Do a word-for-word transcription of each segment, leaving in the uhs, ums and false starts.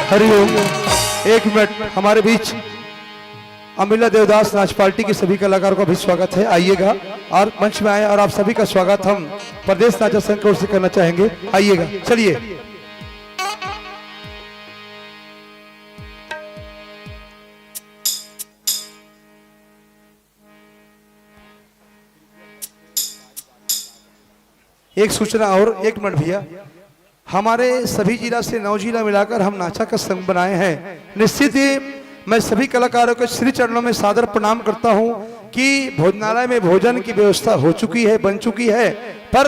हरिओम। एक मिनट, हमारे बीच अमिला देवदास नाच पार्टी के सभी कलाकारों का भी स्वागत है। आइएगा और मंच में आए और आप सभी का स्वागत हम प्रदेश नाचा संघ की ओर से करना चाहेंगे। आइएगा, चलिए। एक सूचना और, एक मिनट भैया, हमारे सभी जिला से नौ जिला मिलाकर हम नाचा का संघ बनाए हैं। निश्चित ही मैं सभी कलाकारों के श्री चरणों में सादर प्रणाम करता हूं कि भोजनालय में भोजन की व्यवस्था हो चुकी है, बन चुकी है, पर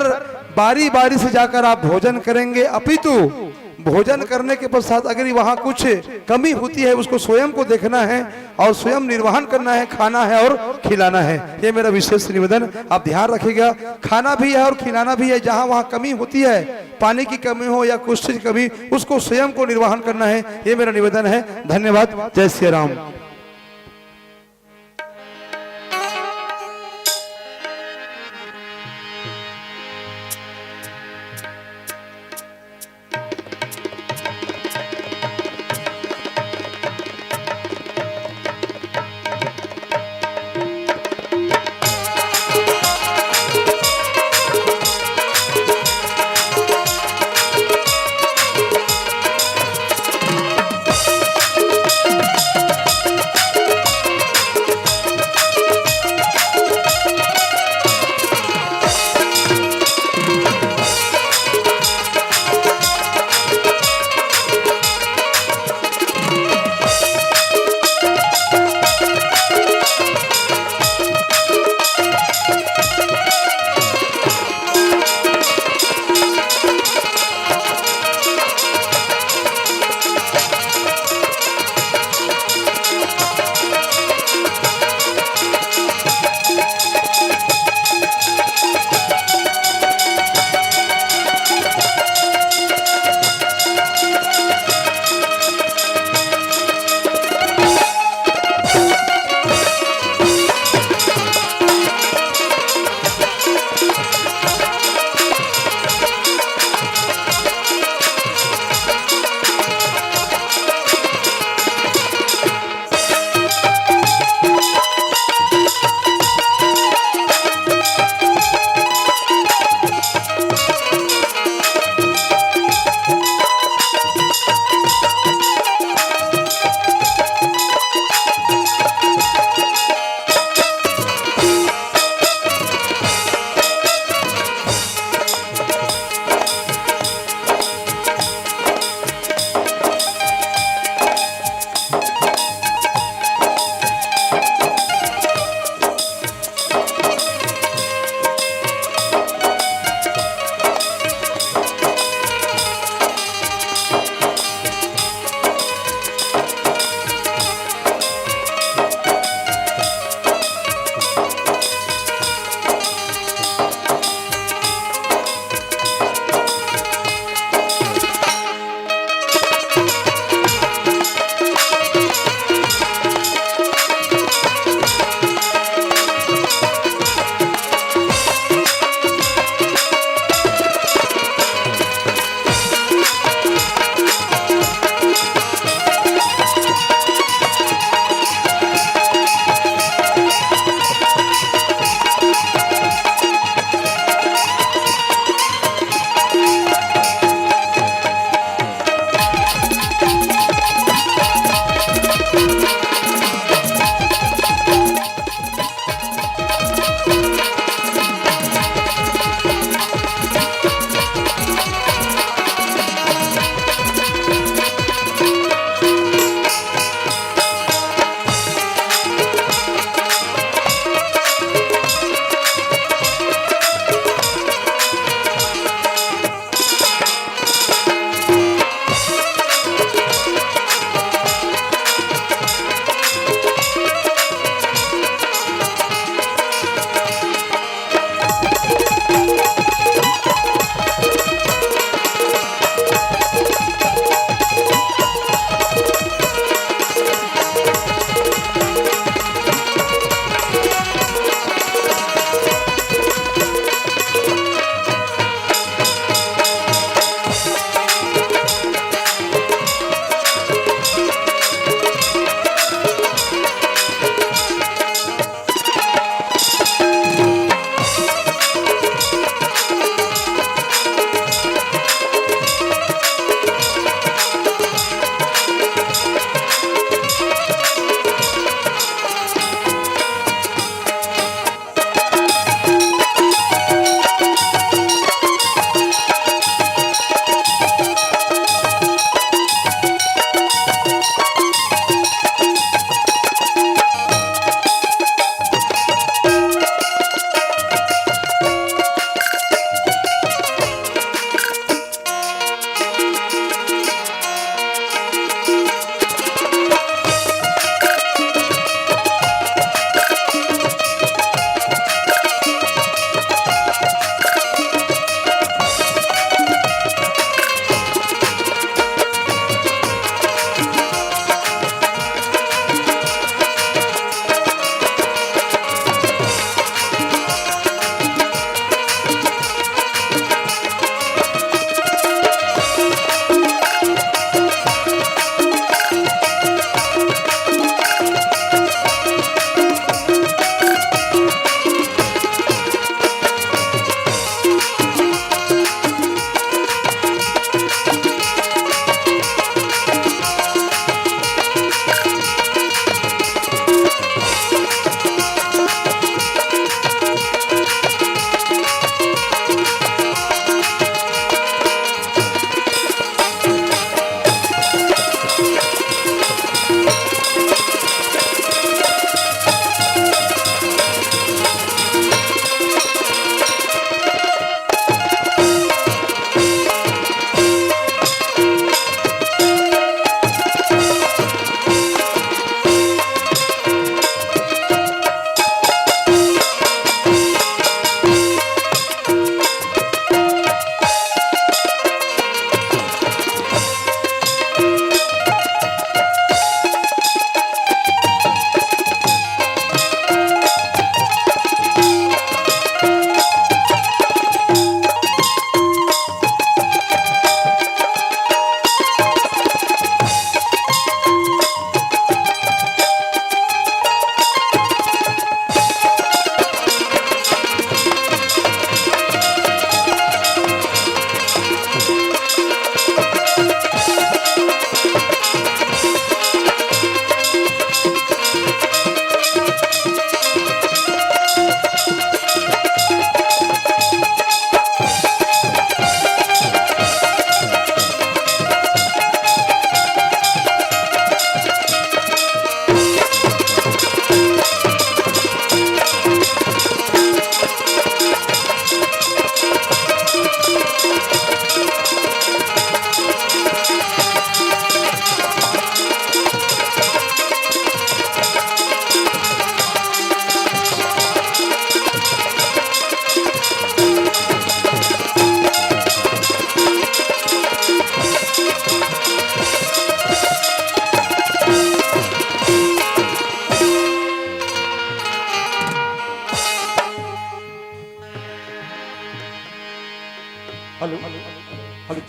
बारी बारी से जाकर आप भोजन करेंगे, अपितु भोजन करने के पश्चात अगर वहाँ कुछ कमी होती है, उसको स्वयं को देखना है और स्वयं निर्वहन करना है, खाना है और खिलाना है। ये मेरा विशेष निवेदन, आप ध्यान रखिएगा। खाना भी है और खिलाना भी है। जहाँ वहाँ कमी होती है, पानी की कमी हो या कुछ चीज कमी, उसको स्वयं को निर्वहन करना है। ये मेरा निवेदन है। धन्यवाद। जय Siya Ram.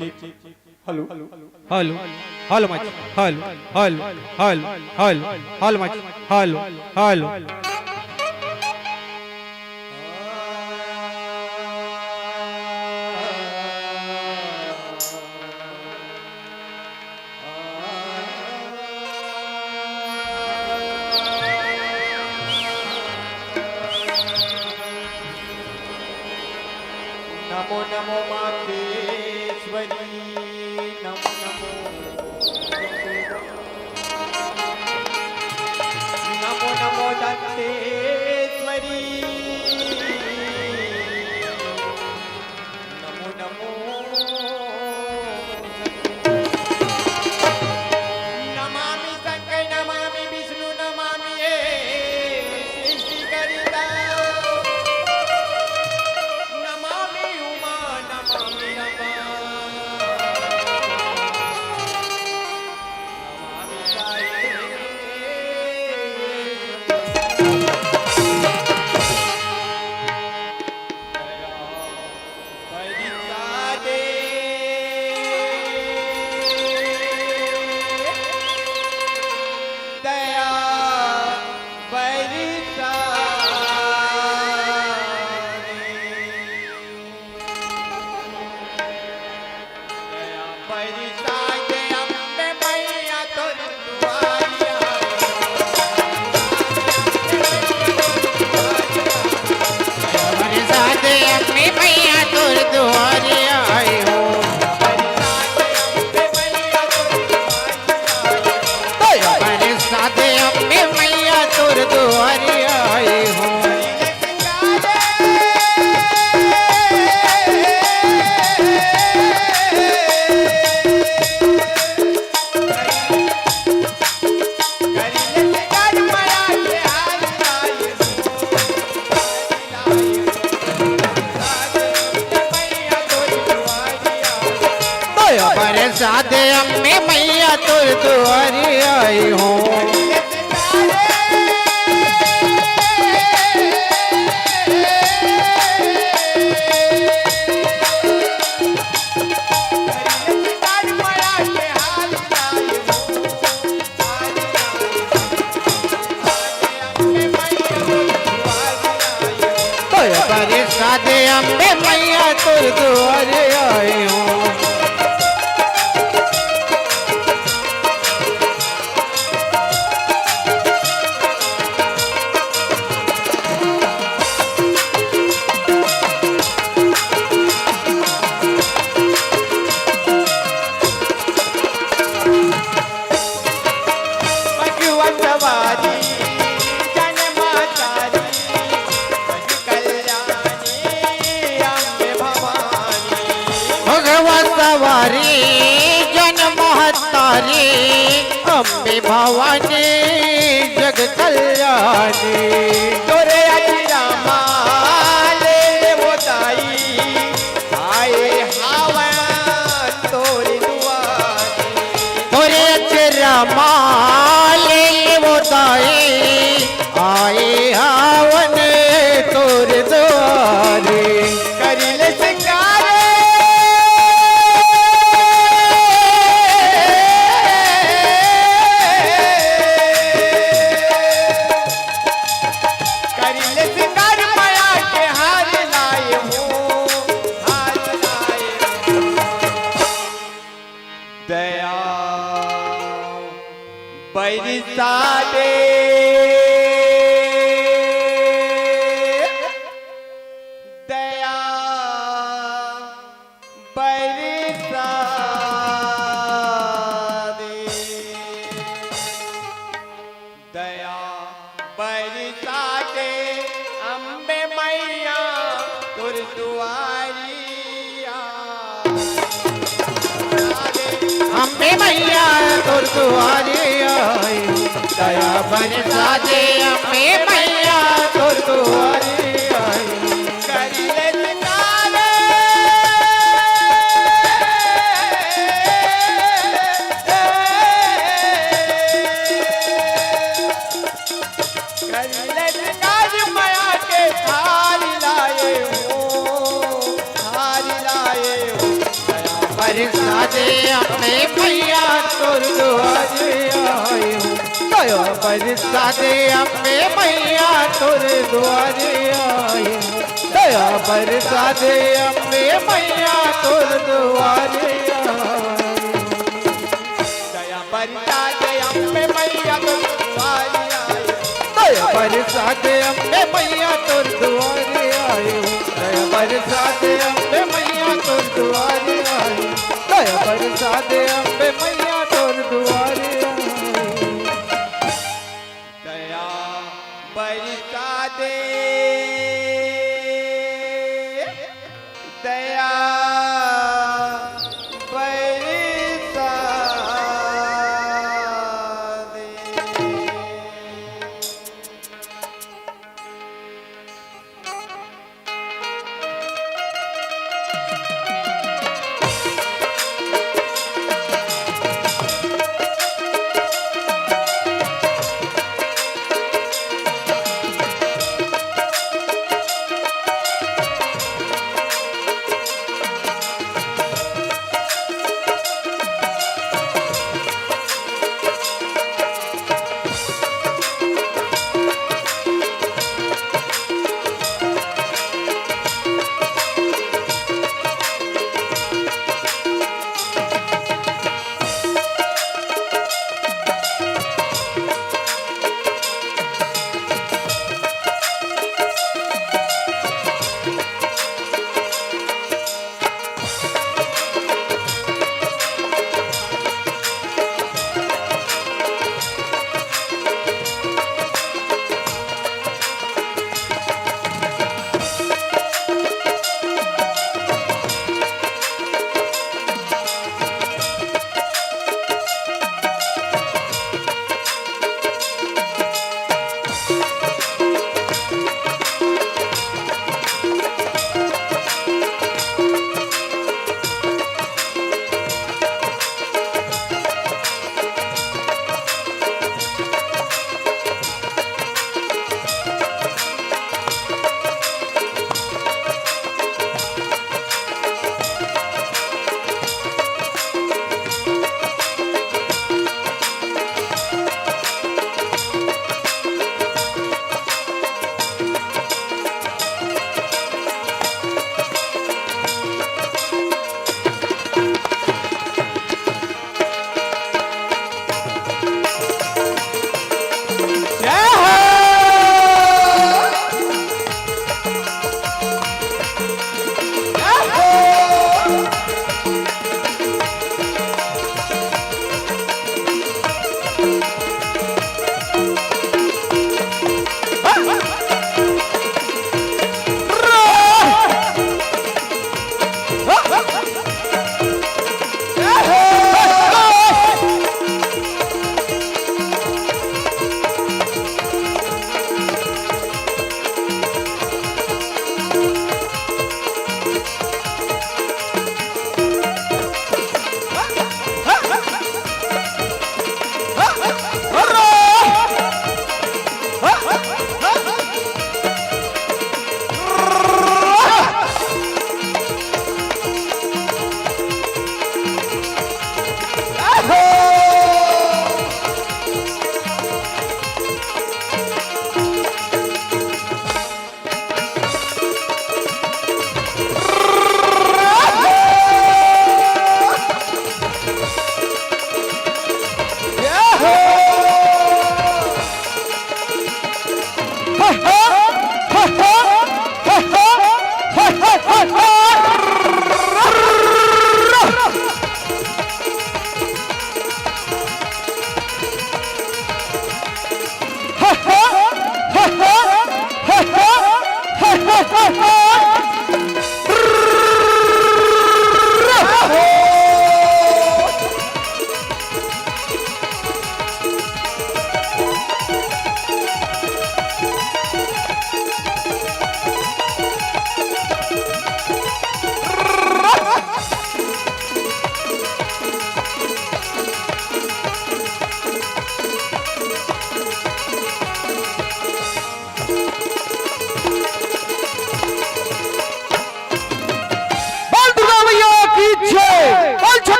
Check. Hello. Hello. Hello mike. Hello. Hello. Hello. Hello mike. Hello. Hello. नमो नमो मातेश्वरी, नमो नमो, नमो नमो दंतेश्वरी, नमो नमो। नमामि शंकर, नमामि विष्णु, नमामि हे सृष्टिकर्ता। नमामि उमा, नमामि रमा। नमामि साई। दया बरसा दे, दया बरसा दे। दया बरसा दे अम्बे मैया तोर दुआरिया। बरसा दे अम्बे मैया तोर दुआरिया आई हो। दया बरसा दे अम्बे मैया तोर दुआरिया आई हो। दया बरसा दे अम्बे मैया तोर दुआरी आई हूँ। दया बरसा दे अम्बे मैया तोर दुआरे आई हूँ। भगवा सवारी जन माता री, भज कल्याणी अम्बे भवानी। भगवा सवारी जन महतारी, अम्बे भवानी जग कल्याणी। तोरे अचरा मा ले वो दाई, आए हावन तोरे दुआरी। तोरे अचरा मा ले वो दाई, आए हावन तोरे दुआरी। करिले सिंगार, करिले सिंगार माया के हार लाए हो, हार लाए हो। दया बरसा दे, दया बरसा दे। दया बरसा दे अम्बे मैया तोर दुआरिया। अम्बे मैया तोर दुआरिया, दया बरसा दे अम्बे मैया तोर दुआरिया। करिले सिंगार, करिले सिंगार माया के हार लाए हो, हार लाए हो। दया ए मैया तोर दुआरे आयो, दया बरसा दे अम्बे मैया तोर दुआरे आयो, दया बरसा दे अम्बे मैया तोर दुआरे आयो। दया बरसा दे अम्बे मैया तोर दुआरे आयो। दया बरसा दे अम्बे मैया तोर दुआरे आयो। दया बरसा दे अम्बे मैया तोर दुआरे आयो। दया बरसा दे अम्बे मैया तोर दुआरे आयो। दया बरसा दे, दया बरसा दे।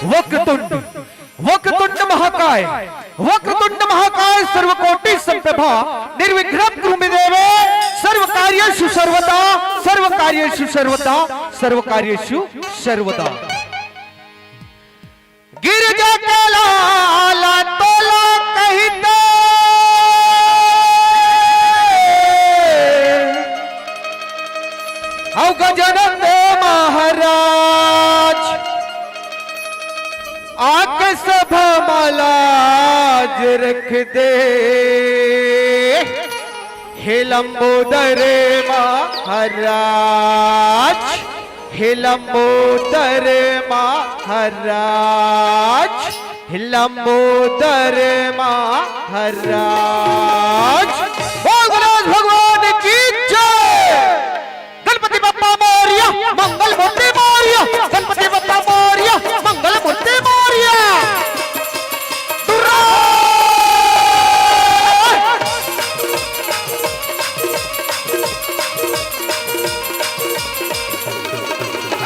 वक्रतुंड, वक्रतुंड महाकाय, वक्रतुंड महाकाय सर्वकोटि संप्रभा, निर्विघ्नं कुरु मे देव, सर्वकार्येषु सर्वदा, सर्वकार्येषु सर्वदा, सर्वकार्येषु सर्वदा। गिरजा के लाल तोला कहिते, अउ गजानंद महाराज आके सभा म लाज रख दे। हे लंबोदर महाराज, हे लंबोदर महाराज, हे लंबोदर महाराज। बोल गणेश भगवान की जय। गणपति बप्पा मोरया, मंगल मूर्ति मोरया। गणपति बप्पा मोरया, मंगल मूर्ति मोरया।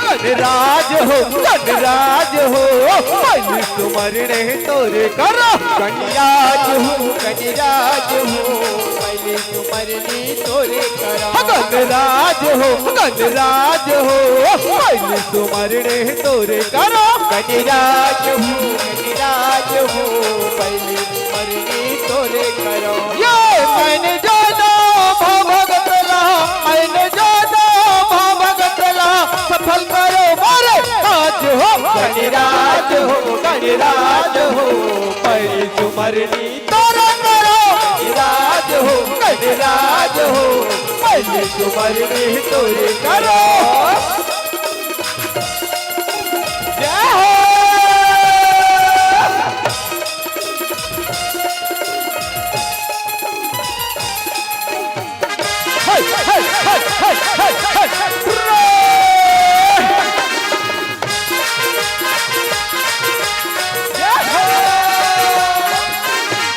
गणराज हो, गणराज हो, पहली सुमरने तोरे करो। गणराज हो, गणराज हो, पहली सुमरने तोरे करो। गणराज हो, गणराज हो, पहली सुमरने तोरे करो। गणराज हो, गणराज हो, पहली सुमरने तोरे करो। ये मैंने जाना भव भगत ला, मैंने जाना भव भगत ला, सफल करो मारे काज हो। गणराज हो, गणराज हो, पहली सुमरनी तोरे करो। गणराज हो, गणराज हो, पहली सुमरनी तोरे करो। जय हो।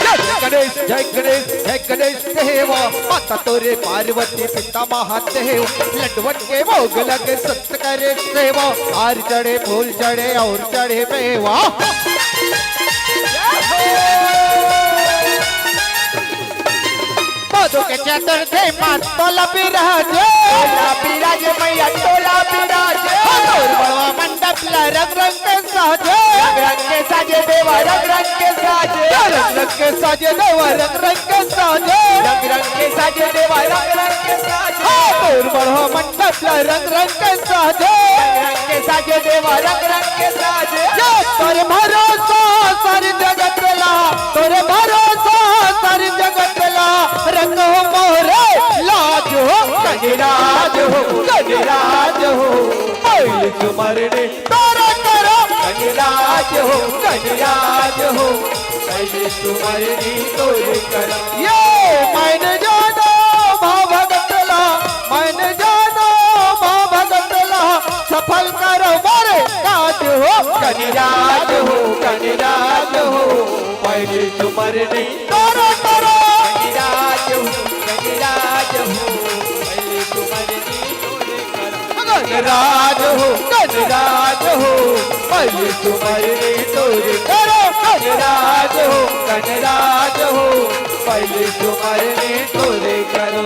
जय गणेश, जय गणेश, जय गणेश देवा। माता तोरे पार्वती, पिता महादेव, लड्डुवन के भोग लगे, संत करे सेवा। हार चढ़े, फूल चढ़े और चढ़े मेवा। भादो के चतुर्थी मा तोला बिराजे। तोला बिराजे मैया, तोला बिराजे। हाँ, तोर बड़वा मंडप ला रंग रंग के साजे। रंग रंग के साजे देवा, रंग रंग के साजे। रंग रंग के साजे देवा, रंग रंग के साजे। रंग रंग के साजे देवा, रंग रंग के साजे। हाँ, तोर बड़वा मंडप ला रंग रंग के साजे। रंग रंग के साजे देवा, रंग रंग के साजे। ये तोर भरोसा सारी जगत ला, तोर भरोसा सारी जगत ला, रखो मोरे लाज हो। गणराज हो, गणराज हो, पहली सुमरनी तोरे करो। गणराज हो, गणराज हो, पहली सुमरनी तोरे करो। ये मैंने जाना भव भगत ला, मैंने जाना भव भगत ला, सफल करो मारे काज हो। गणराज हो, गणराज हो, पहली सुमरनी तोरे करो। गणराज हो, गणराज हो, पहली सुमरनी तोरे करो। गणराज हो, गणराज हो, पहली सुमरनी तोरे करो। गणराज हो, गणराज हो, पहली सुमरनी तोरे करो।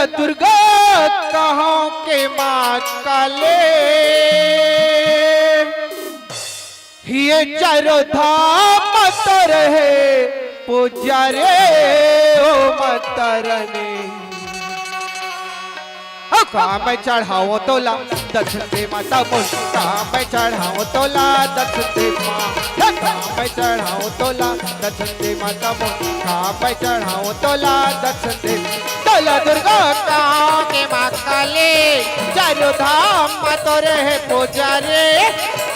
दुर्गा कहाँ के माँ काली, ये चारों धाम तोर हे पूजा रे, ओ माता रानी। ओ का मैं चढ़ावों तोला दर्शन दे माता मोर, का मैं चढ़ावों तोला दर्शन दे माँ, का मैं चढ़ावों तोला दर्शन दे माता मोर, का मैं चढ़ावों तोला दर्शन दे। तोला दुर्गा कहाँ के माँ काली, चारों धाम मा तोरे हे पूजा रे।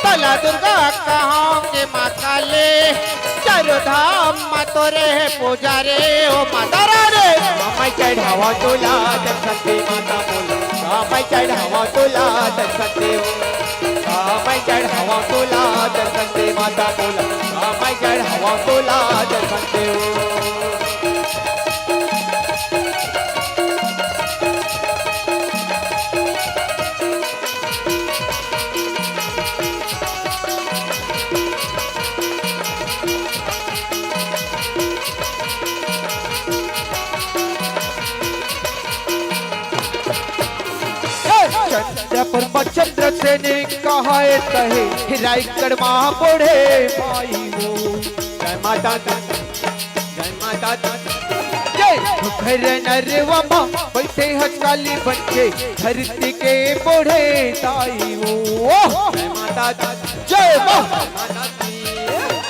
तोला दुर्गा कहाँ के माँ काली, चारों धाम मा तोरे हे पूजा रे, ओ माता रानी। का मैं चढ़ावों तोला दर्शन दे माता मोला, का मैं चढ़ावों तोला दर्शन दे, का मैं चढ़ावों तोला दर्शन दे माता मोला, का मैं चढ़ावों तोला दर्शन दे। चंद्रपुर में चंद्रसेन कहाए तहे, रायगढ़ मा बूढ़े माई वो। जय माता दी, जय माता दी। जय। घर नरवा मा बैठे हस काली बन के, धरती के बूढ़े दाई वो। जय माता दी। जय माँ।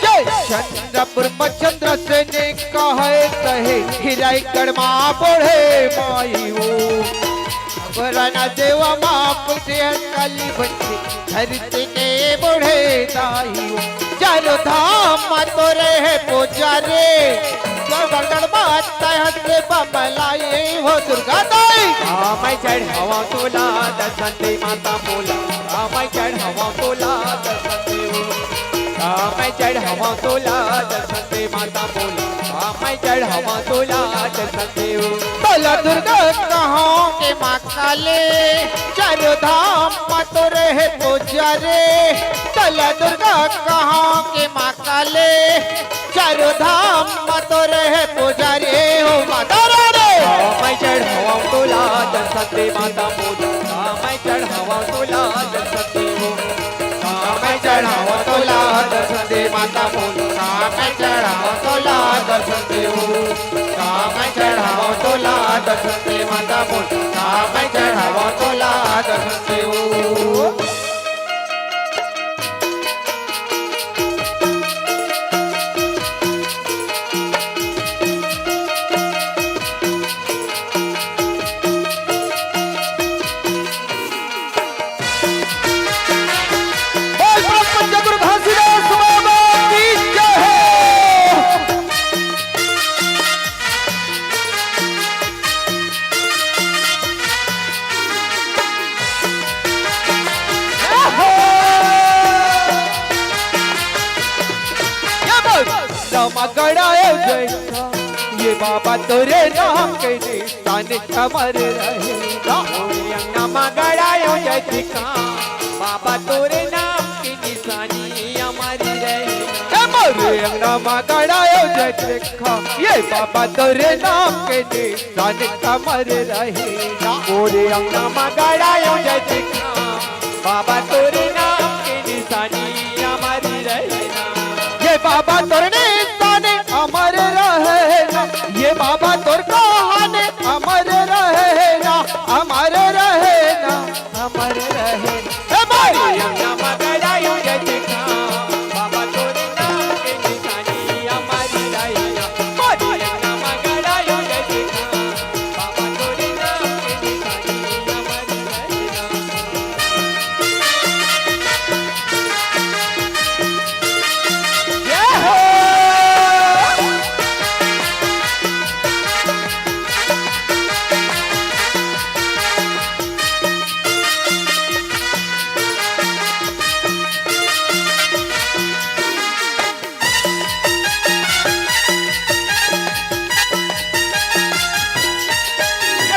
जय। चंद्रपुर में चंद्रसेन कहाए तहे, रायगढ़ मा बूढ़े माई वो। पुराना देवा मा बूढ़े हस काली बन के, धरती के बूढ़े दाई वो। चारों धाम मा तोरे हे पूजा रे, गड़गड़ बात हंस के बमलाई हो दुर्गा दाई। का मैं चढ़ावों तोला दर्शन दे माता मोला, का मैं चढ़ावों तोला दर्शन दे ओ, का मैं चढ़ावों तोला दर्शन दे माता मोला, का मैं चढ़ावों तोला दर्शन दे ओ। तोला दुर्गा कहाँ के माँ काली, चारों धाम मा तोरे हे पूजा रे। तोला दुर्गा कहाँ के माँ काली, चारों धाम मा तोरे हे पूजा रे, ओ माता रानी। का मैं चढ़ावों तोला दर्शन दे माता मोला, का मैं चढ़ावों तोला दर्शन दे ओ, का मैं चढ़ावों तोला दर्शन दे माता मोला, का मैं चढ़ावों तोला दर्शन दे ओ, का मैं चढ़ावों तोला दर्शन दे माता मोला, का मैं चढ़ावों तोला दर्शन दे ओ। बोल बोल पंच गुरु घासीदास बाबा की जय हो। ये बोल। रामा गढ़ायो जय, ये बाबा तोरे नाम के निशान अमर रहेगा। मोरे अंगना मा गड़ायो जय टिका, बाबा तोरे नाम की निशानी अमर रहेगा। ए मोरे अंगना मा गड़ायो जय टिका, ये बाबा तोरे नाम के निशान अमर रहेगा। मोरे अंगना मा गड़ायो जय टिका, बाबा तोरे नाम के निशानी अमर रहेगा। ये बाबा तोर निशान अमर रहेगा, ये बाबा तोर कहानी अमर रहेगा, अमर रहेगा, अमर रहेगा। हे भाई!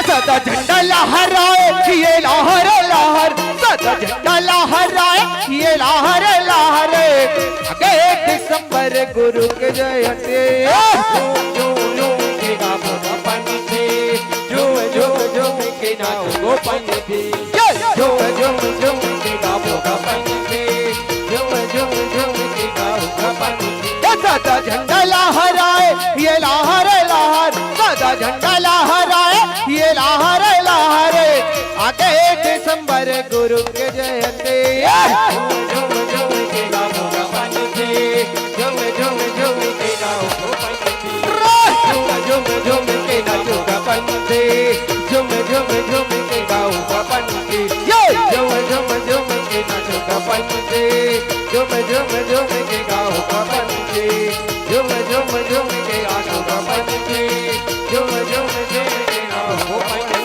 सदा झंडा लहराए, ये लहर लहर। सदा झंडा लहराए, ये लहर लहर। आगे दिसंबर गुरु के जयंती। जो, जो, जो, जो, जो, जो, जो, गुरु के जयंती। झूम झूम झूम के गावो गा पंछी, झूम झूम झूम के गावो गा पंछी। झूम झूम झूम के नाचो गा पंछी, झूम झूम झूम के गावो गा पंछी। ये! झूम झूम झूम के नाचो गा पंछी, झूम झूम झूम के गावो गा पंछी, झूम झूम झूम के नाचो गा पंछी, झूम झूम झूम के गावो गा पंछी।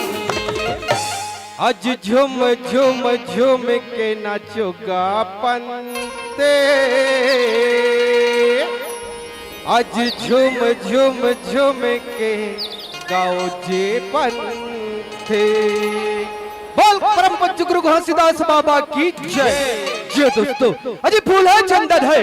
आज झूम झूम झूम के नाचो गा पंते, आज झूम झूम झूम के गाओ जे पंते। बोल परम पूज्य गुरु घासीदास बाबा की जय। जय दोस्तों, अजी फूल है चंदन है,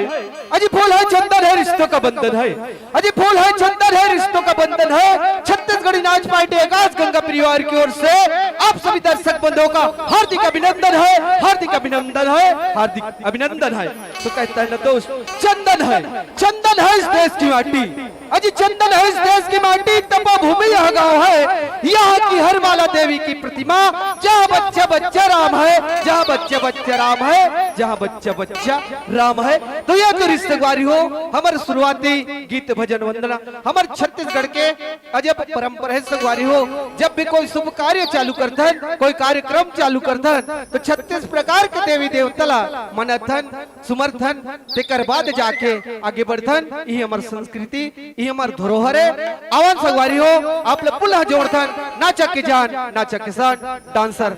अजी फूल है चंदन है, रिश्तों का बंधन है। अजी फूल है चंदन है, रिश्तों का बंधन है। छत्तीसगढ़ी नाच पार्टी आकाश गंगा परिवार की ओर से आप सभी दर्शक बंधुओं का हार्दिक अभिनंदन है, हार्दिक अभिनंदन है, हार्दिक अभिनंदन है। तो कहता है ना दोस्त, चंदन है, चंदन है इस देश की माटी। अजी चंदन है इस देश की माटी, तपोभूमि यह गांव है। यहाँ की हर माला देवी की प्रतिमा, जहाँ बच्चा बच्चा राम है, जहाँ बच्चा बच्चा राम है, जहाँ बच्चा बच्चा राम है। तो ये तो रिश्तेदारी हो, हमारे शुरुआती गीत भजन वंदना, हमारे छत्तीसगढ़ के अजब परंपरा है संगवारी हो। जब भी कोई शुभ कार्य चालू करथन, कोई कार्यक्रम चालू करथन, तो छत्तीस प्रकार के देवी देवता ला मनथन, सुमरथन, तेकर बाद जाके आगे बढ़थन। यही हमार संस्कृति, यही हमार धरोहर है। आवन संगवारी हो, आप लोग पुनः जोड़थन, नाचक के जान, नाचक के सान, डांसर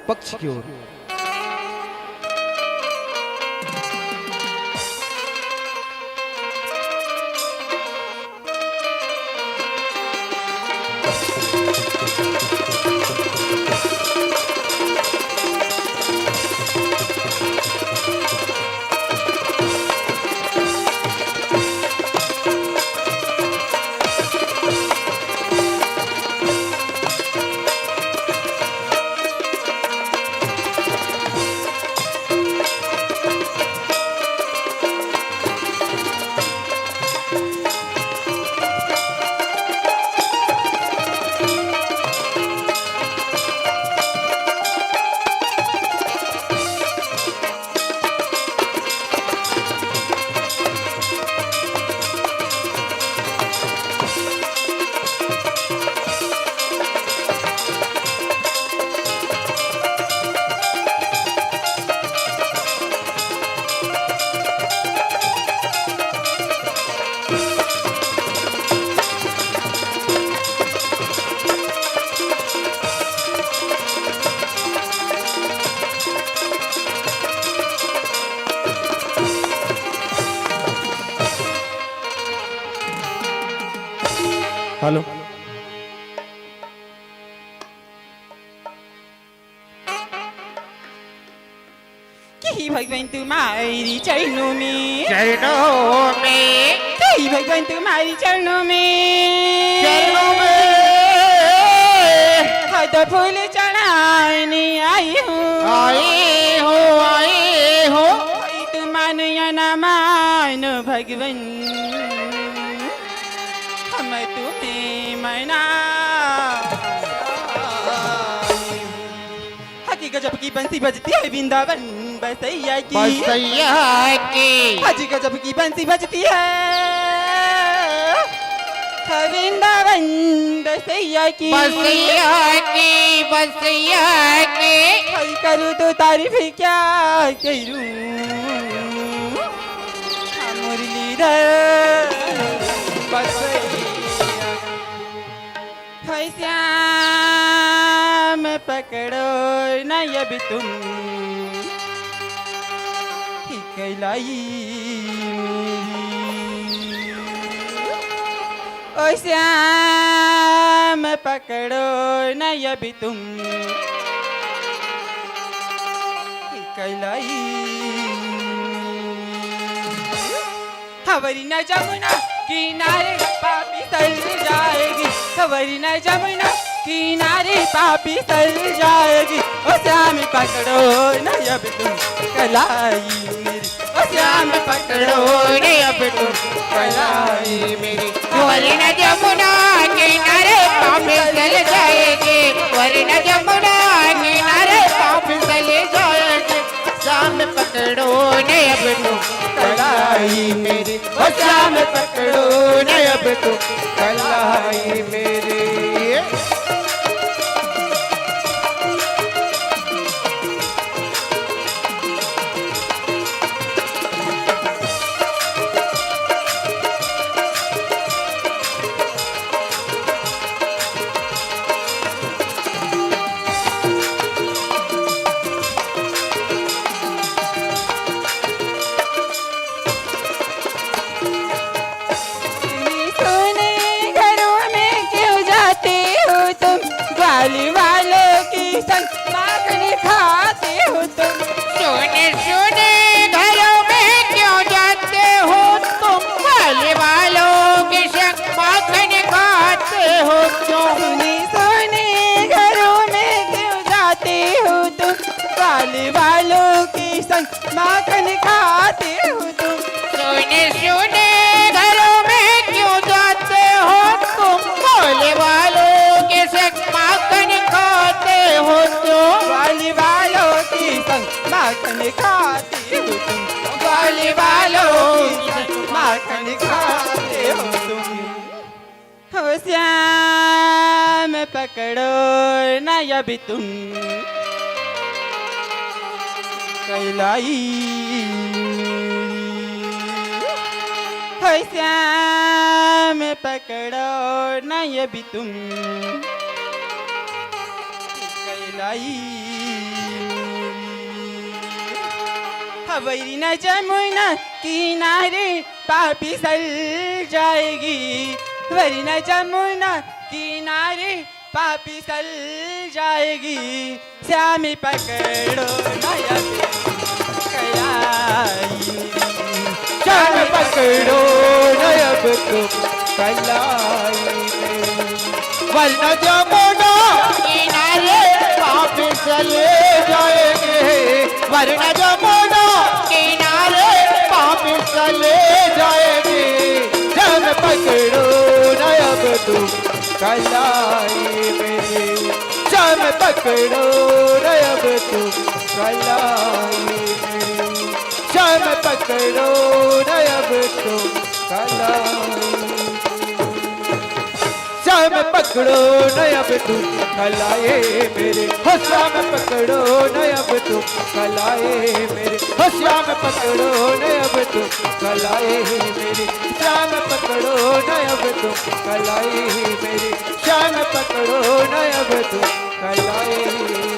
पक्ष की ओर। हेलो। कि हे भगवान तुम्हारी चरणों में, चरणों में। कि हे भगवान तुम्हारी चरणों में, चरणों में। हाथ फूल चढ़ाने आई हूँ, आई हूँ, आई हूँ। भाई तू मानो या ना मानो भगवान, हम तुम्हें मना। हकी गजब की बंसी बजती है वृंदावन बसैया की। बसैया की। हाजी गजब की बंसी बजती है, है वृंदावन बसैया की। बसैया की, बसैया की। हई करूँ तो तारीफ क्या करूँ, हाँ मुरलीधर बसैया। हाय श्याम पकड़ो न अब तुम ही कलाई मेरी। ओ श्याम पकड़ो न अब तुम ही कलाई। हवरी न जमुना किनारे पापी सल जाएगी, हवरी न जमुना किनारे पापी सल जाएगी। ओ श्याम पकड़ो न अब तुम कलाई मेरी, ओ श्याम पकड़ो न अब तुम कलाई मेरी। हवरी न जमुना किनारे पापी सल जाएगी, हवरी न जमुना किनारे पापी सल पकड़ो न अब तुम कलाई मेरी, ओ श्याम पकड़ो न अब तुम कलाई मेरी। सुने सुने घरों में क्यों जाते हो तुम, ग्वाले वालों के संग माखन खाते हो तुम। सुने सुने घरों में क्यों जाते हो तुम, ग्वाले वालों के संग माखन खाते हो क्यों? सुने सुने घरों में क्यों जाते हो तुम, ग्वाले वालों के संग माखन खाते हो तुम। सुने सुने घरों में क्यों जाते हो तुम, ग्वाले वालों के संग माखन खाते हो तुम। ग्वाले वालों के संग माखन खाते हो तुम, ग्वाले वालों के संग माखन खाते हो तुम। हो श्याम पकड़ो न अब तुम कलाई। हो श्याम पकड़ो न अब तुम कलाई। हवैरी न जमुना किनारे पापी सल जाएगी, वरना जमुना किनारे पापी सल जाएगी। श्याम पकड़ो न अब कलाई, श्याम पकड़ो न अब तुम कलाई। वरना जमुना किनारे पापी चले जाएंगे, वरना जमुना किनारे पापी चले जाएंगे। श्याम पकड़ो न अब तुम कलाई मेरी, श्याम पकड़ो न अब तुम कलाई मेरी, श्याम पकड़ो न अब तुम कलाई। श्याम पकड़ो न अब तुम कलाए मेरे, हो श्याम पकड़ो न अब तुम कलाए मेरे, हो श्याम पकड़ो न अब तुम कलाए मेरे, श्याम पकड़ो न अब तुम कलाए मेरे, श्याम पकड़ो न अब तुम कलाए मेरे।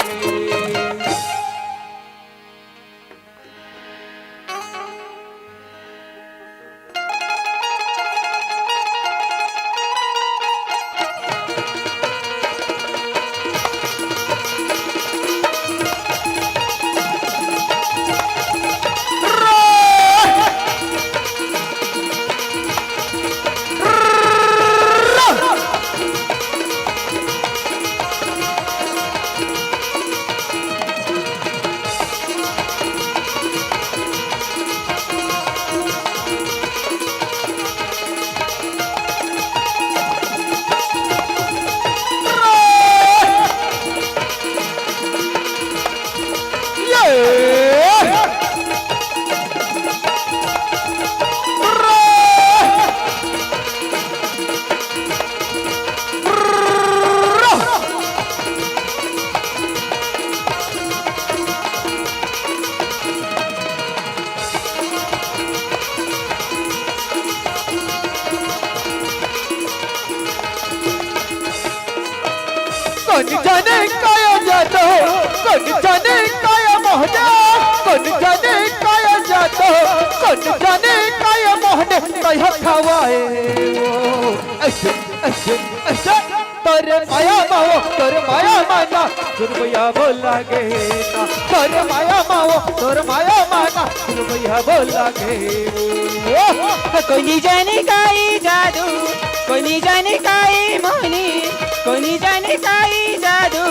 कोन जाने काय जात हो, कोन जाने काय मोहने, कोन जाने काय जात हो, कोन जाने काय मोहने, काय खवाए वो। ऐसे, ऐसे, ऐसे। तोर माया मावो, तोर माया माना, सुरबैया बोला गे ना। तोर माया मावो, तोर माया माना, सुरबैया बोला गे। कोनी जाने काई जादू, कोनी जाने काई मोहनी, कोनी जाने काई जादू,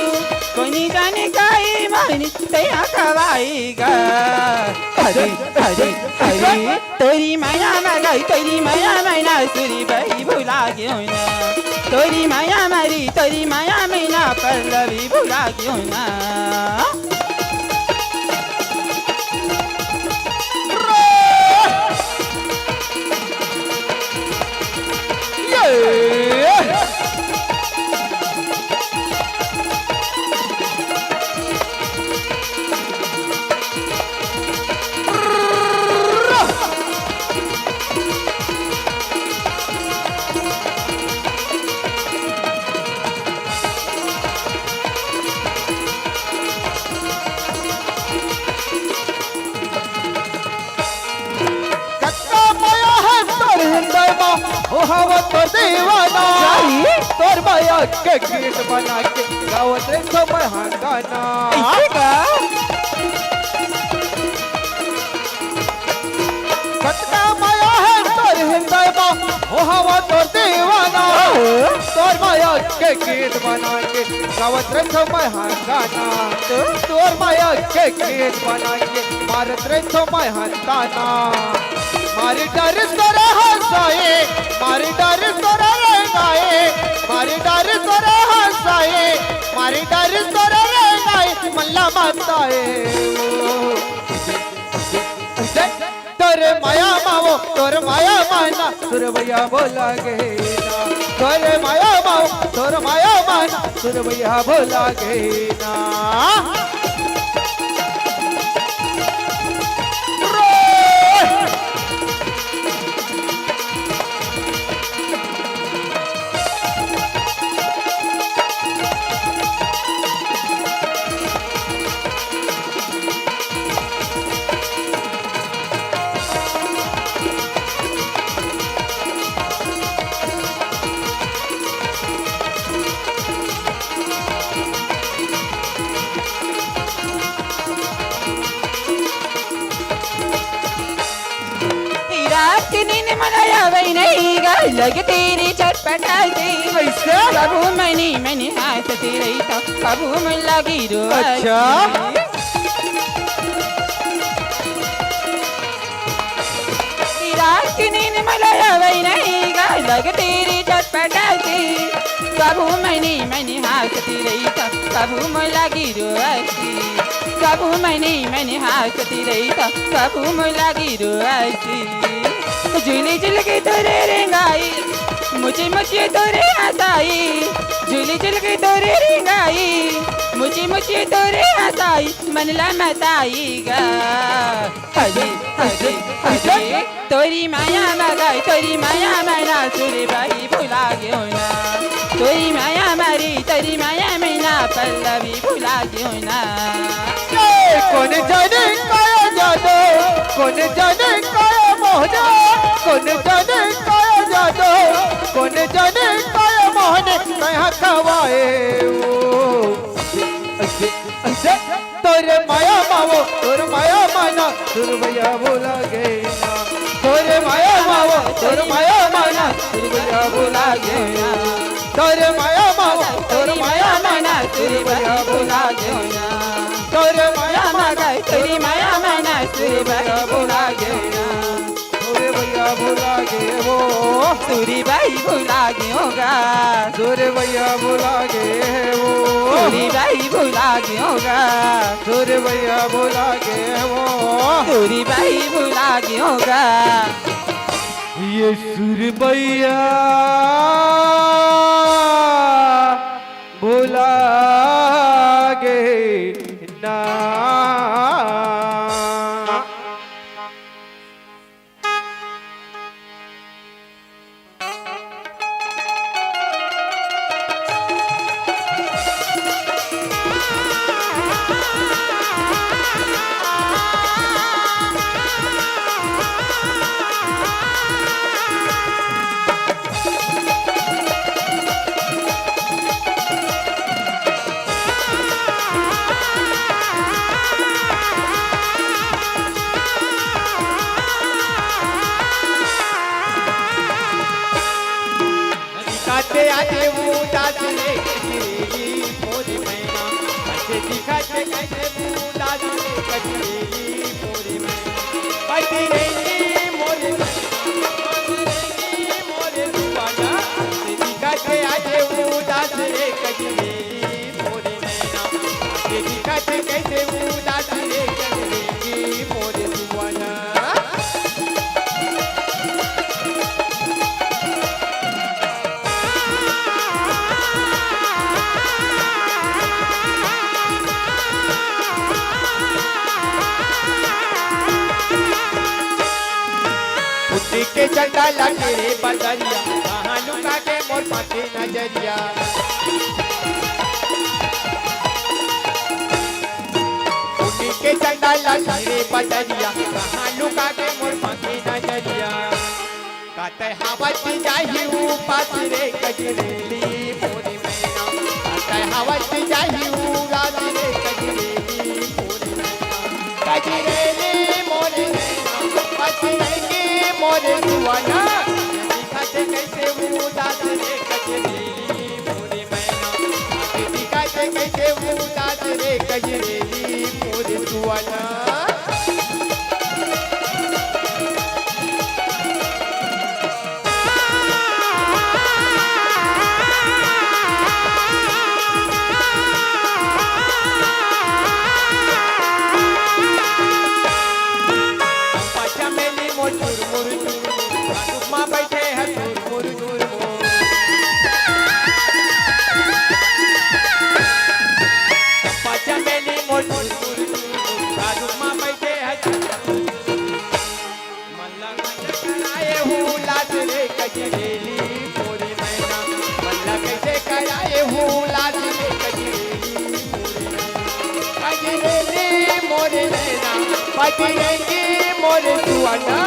कोनी जाने काई मोहनी, तैया खवाई गा। हरी, हरी, हरी। तोरी माया मा गई, तोरी माया मैना सुरबई भुला गयो ना। तोरी माया मारी, तोरी माया मैना पल्लवी भुला गयो ना। ओ हवा तोर दीवाना। सही। तोर माया के गीत बना के गावत रहिथों मैं हा गाना। ऐसे का? कतका माया हे तोर हृदय मा, ओ हवा तोर दीवाना। ओहो। तोर माया के गीत बना के गावत रहिथों मैं हा गाना। तो? तोर माया के गीत बना के मारत रहिथों मैं हा ताना। मारी डर तोर हंसाई, मारी डर तोर रेंगाई, मारी डर तोर हंसाई, मारी डर तोर रेंगाई, मन ला मताए। तोर माया मा वो, तोर माया मा ना, सुरवैया बोला गे ना। तोर माया मा वो, तोर माया मा ना, सुरवैया बोला गे ना। रात के नींद मोला आवै नहीं गा, लगे तेरी छटपटाई। कैसे? कभू मनी मनी हाथ तेरे तो, कभू मन लागी रो। अच्छा। रात के नींद मोला आवै नहीं गा, लगे तेरी छटपटाई। कभू मनी मनी हाथ तेरे तो, कभू मन लागी रो। कभू मनी मनी हाथ तेरे तो, कभू मन लागी रो। झूली झुलकी तोरे रेंगाई, मुझे मुझे तोरे हंसाई। झूली झुलकी तोरे रेंगाई, मुझे मुझे तोरे हंसाई। मन ला मताई गा। हरी हरी हरी। तोरी माया मा गा, तोरी माया मा ना, सुरबाई भुला गेंव ना। तोरी माया मा रे, तोरी माया मा ना, पल्लवी भुला गेंव ना। ए, कोन जाने काया जादू, कोन जाने काया मोहना, कोन जाने काया जादू, कोन जाने काया मोहने तैं हा खवाए ओ। तोर माया मा वो, तोर माया मा ना, सुरवैया भुला गे ना। तोर माया मा वो, तोर माया मा ना, सुरवैया भुला गे ना। तोर माया मा वो, तोर माया मा ना, सुरवैया भुला गे ना। तोर माया मा गा, तोर माया मा ना, सुरवैया भुला गे ना। सुरवैया भुला गे वो। सुरबाई भुला गेंव गा। सुरवैया भुला गे वो। सुरबाई भुला गेंव गा। सुरवैया भुला गे वो। सुरबाई भुला गेंव गा। ये सुरबैया भुला गे ना। दिखत हे आज उदास रे कजरी मोर मैना, कइसे दिखत हे कइसे उदास रे कजरी मोर मैना, कजरी मोर मैना, कजरी मोर दीवाना, कइसे दिखत हे आज उदास रे कजरी मोर नैना, के दिखत कइसे उदास रे कजरी मोर दीवाना। उठ के चंदा लगे रे बदरिया, कहाँ लुका के मोर पाके नजरिया। उठ के चंदा लगे रे बदरिया, कहाँ लुका के मोर पाके नजरिया। काते हा बच जाही उपास रे गजरेली मोरी मैना, कहावत जाही उदास रे गजरेली मोरी मैना। गजरेली मोरी मैना, बच जाही मोरे जुआना, दिखत कइसे उदास रे गजरेली मोरी मैना, दिखत कइसे उदास रे गजरेली मोरे जुआना। पाछा में लीमो चुरमुर चुरमुर, भालू मा बैठे है चुरमुर चुरमुर। पाछा में लीमो चुरमुर चुरमुर, भालू मा बैठे है चुरमुर चुरमुर। मन ला कैसे कराए हूँ लाज रे गजरेली मोरी मैना, मन ला कैसे कराए हूँ लाज रे गजरेली मोरी मैना। गजरेली मोरी मैना, बजरंगी मोरे जुआना,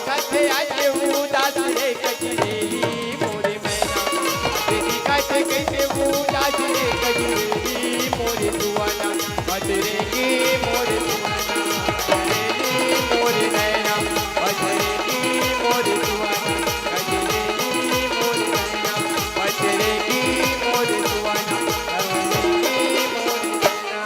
कथे आए हूँ उदास रे गजरेली मोरी मैना। तेरी कथे कैसे उदास रे गजरेली मोरे जुआना। बजरेगी मोर जुआना, बजरेगी मोर नैना, बजरेगी मोर जुआना, बजरेगी मोर नैना, बजरेगी मोर जुआना, बजरेगी मोर नैना।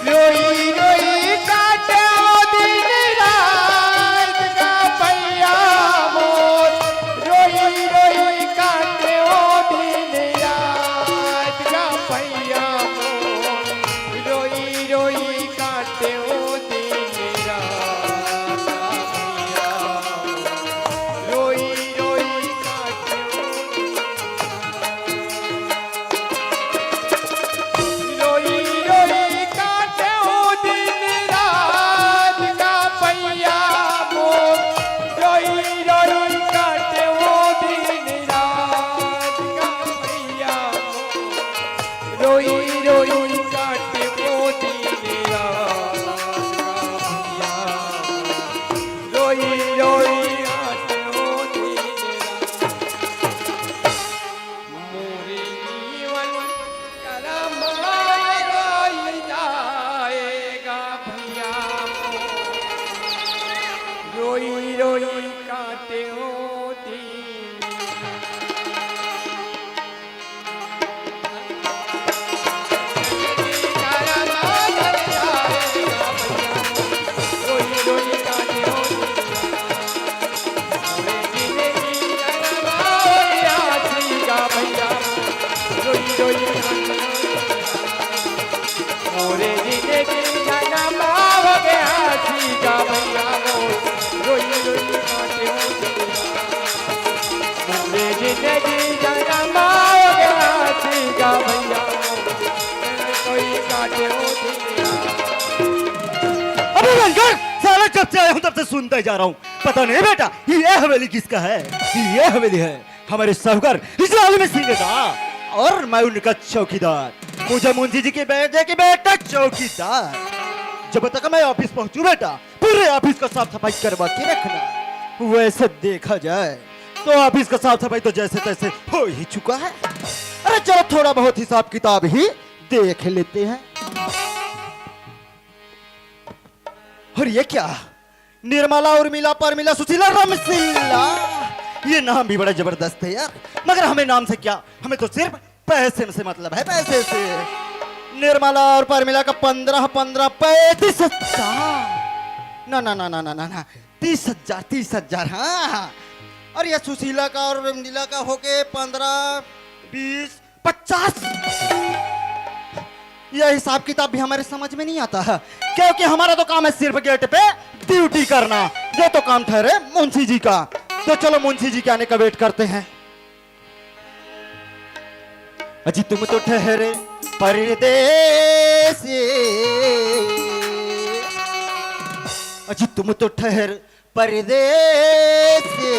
रोई रोई काटे ओ दिन रात का पैया मोर, रोई रोई काटे ओ दिन रात का पैया मोर, रोई रोई काटे ओ दिन रात का पैया मोर, रोई रोई काटे ओ रोई रोई काटे ओ दिन रात का पैया मोर, रोई रोई काटे ओ दिन रात का पैया मोर, रोई रोई काटे ओ दिन रात का पैया मोर, रोई रोई काटे ओ दिन रात। मोरे जीवन करम रोई जाएगा भैया मोर। रोई रोई काटे ओ दिन। मोरे जिंदगी जन्म हो गया जी का भैया मोर, रोई रोई काटे ओ दिन। मोरे जिंदगी जन्म हो गया जी का भैया मोर, कोई काटे ओ दिन। अबे बंद कर, साला जब से आया हूँ तब से सुनता ही जा रहा हूँ। पता नहीं बेटा, ये हवेली किसका है? ये हवेली है हमारे साहूकार इस आलम सिंह का और मैं उनका चौकीदार। मुझे मुंशी जी के बेटे के बेटा चौकीदार। जब तक मैं ऑफिस पहुंचू बेटा, पूरे ऑफिस का साफ सफाई करवा के रखना। वैसे देखा जाए तो ऑफिस का साफ सफाई तो जैसे तैसे हो ही चुका है। अरे चलो थोड़ा बहुत हिसाब किताब ही देख लेते हैं। और ये क्या, निर्मला, उर्मिला, परमिला, सुशीला, रमशीला, ये नाम भी बड़ा जबरदस्त है यार। मगर हमें नाम से क्या, हमें तो सिर्फ पैसे से मतलब है, पैसे से। निर्मला और परमिला का पन्द्रह पन्द्रह, पैंतीस हजार। ना ना ना ना ना ना ना, तीस हजार, तीस हजार। हाँ, हाँ। और ये सुशीला का और रमशीला का होके पन्द्रह, बीस, पचास। यह हिसाब किताब भी हमारे समझ में नहीं आता है, क्योंकि हमारा तो काम है सिर्फ गेट पे ड्यूटी करना। ये तो काम ठहरे मुंशी जी का। तो चलो, मुंशी जी के आने का वेट करते हैं। अजी तुम तो ठहरे परदेसी, अजी तुम तो ठहर परदेसी,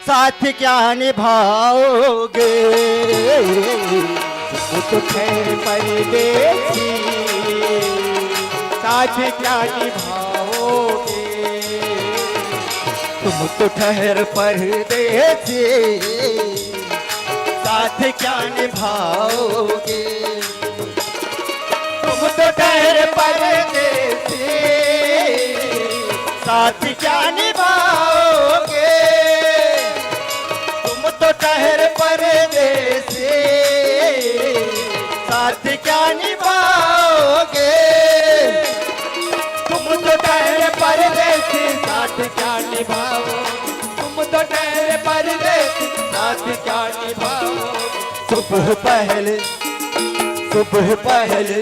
साथ क्या निभाओगे? तुम तो ठहर परदेसी, साथ क्या निभाओगे? तुम तो ठहर परदेसी, साथ क्या निभाओगे? तुम तो ठहर परदेसी, साथ क्या निभाओगे? तुम तो ठहर परदेसी, साथ क्या निभाओगे? तुम तो ठहर परदेसी, साथ क्या निभाओगे? तुम तो ठहर परदेसी, साथ क्या निभाओगे? सुबह पहले, सुबह पहले,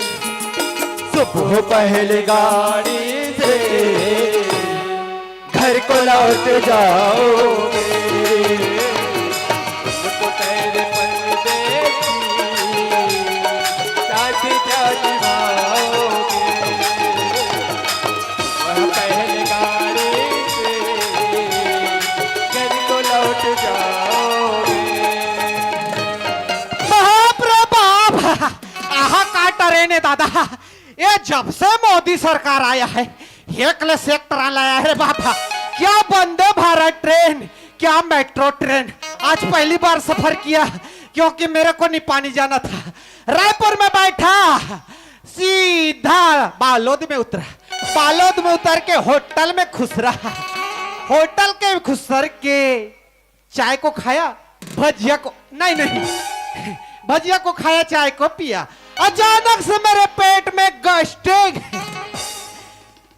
सुबह पहले गाड़ी से घर को लौट जाओगे। तुम तो ठहर परदेसी, साथ क्या निभाओगे? वह पहले गाड़ी से घर को लौट जाओगे। बाप रे बाप, आहा का ट्रेन है दादा। ये जब से मोदी सरकार आया है, एक ले से एक ट्रेन लाया है रे बाबा। क्या वंदे भारत ट्रेन, क्या मेट्रो ट्रेन। आज पहली बार सफर किया, क्योंकि मेरे को निपानी जाना था। रायपुर में बैठा, सीधा बालोद में उतरा। बालोद में उतर के होटल में घुसरा। होटल के घुसर के चाय को खाया, भजिया को, नहीं, नहीं, भजिया को खाया, चाय को पिया। अचानक से मेरे पेट में गैस्ट्रिक,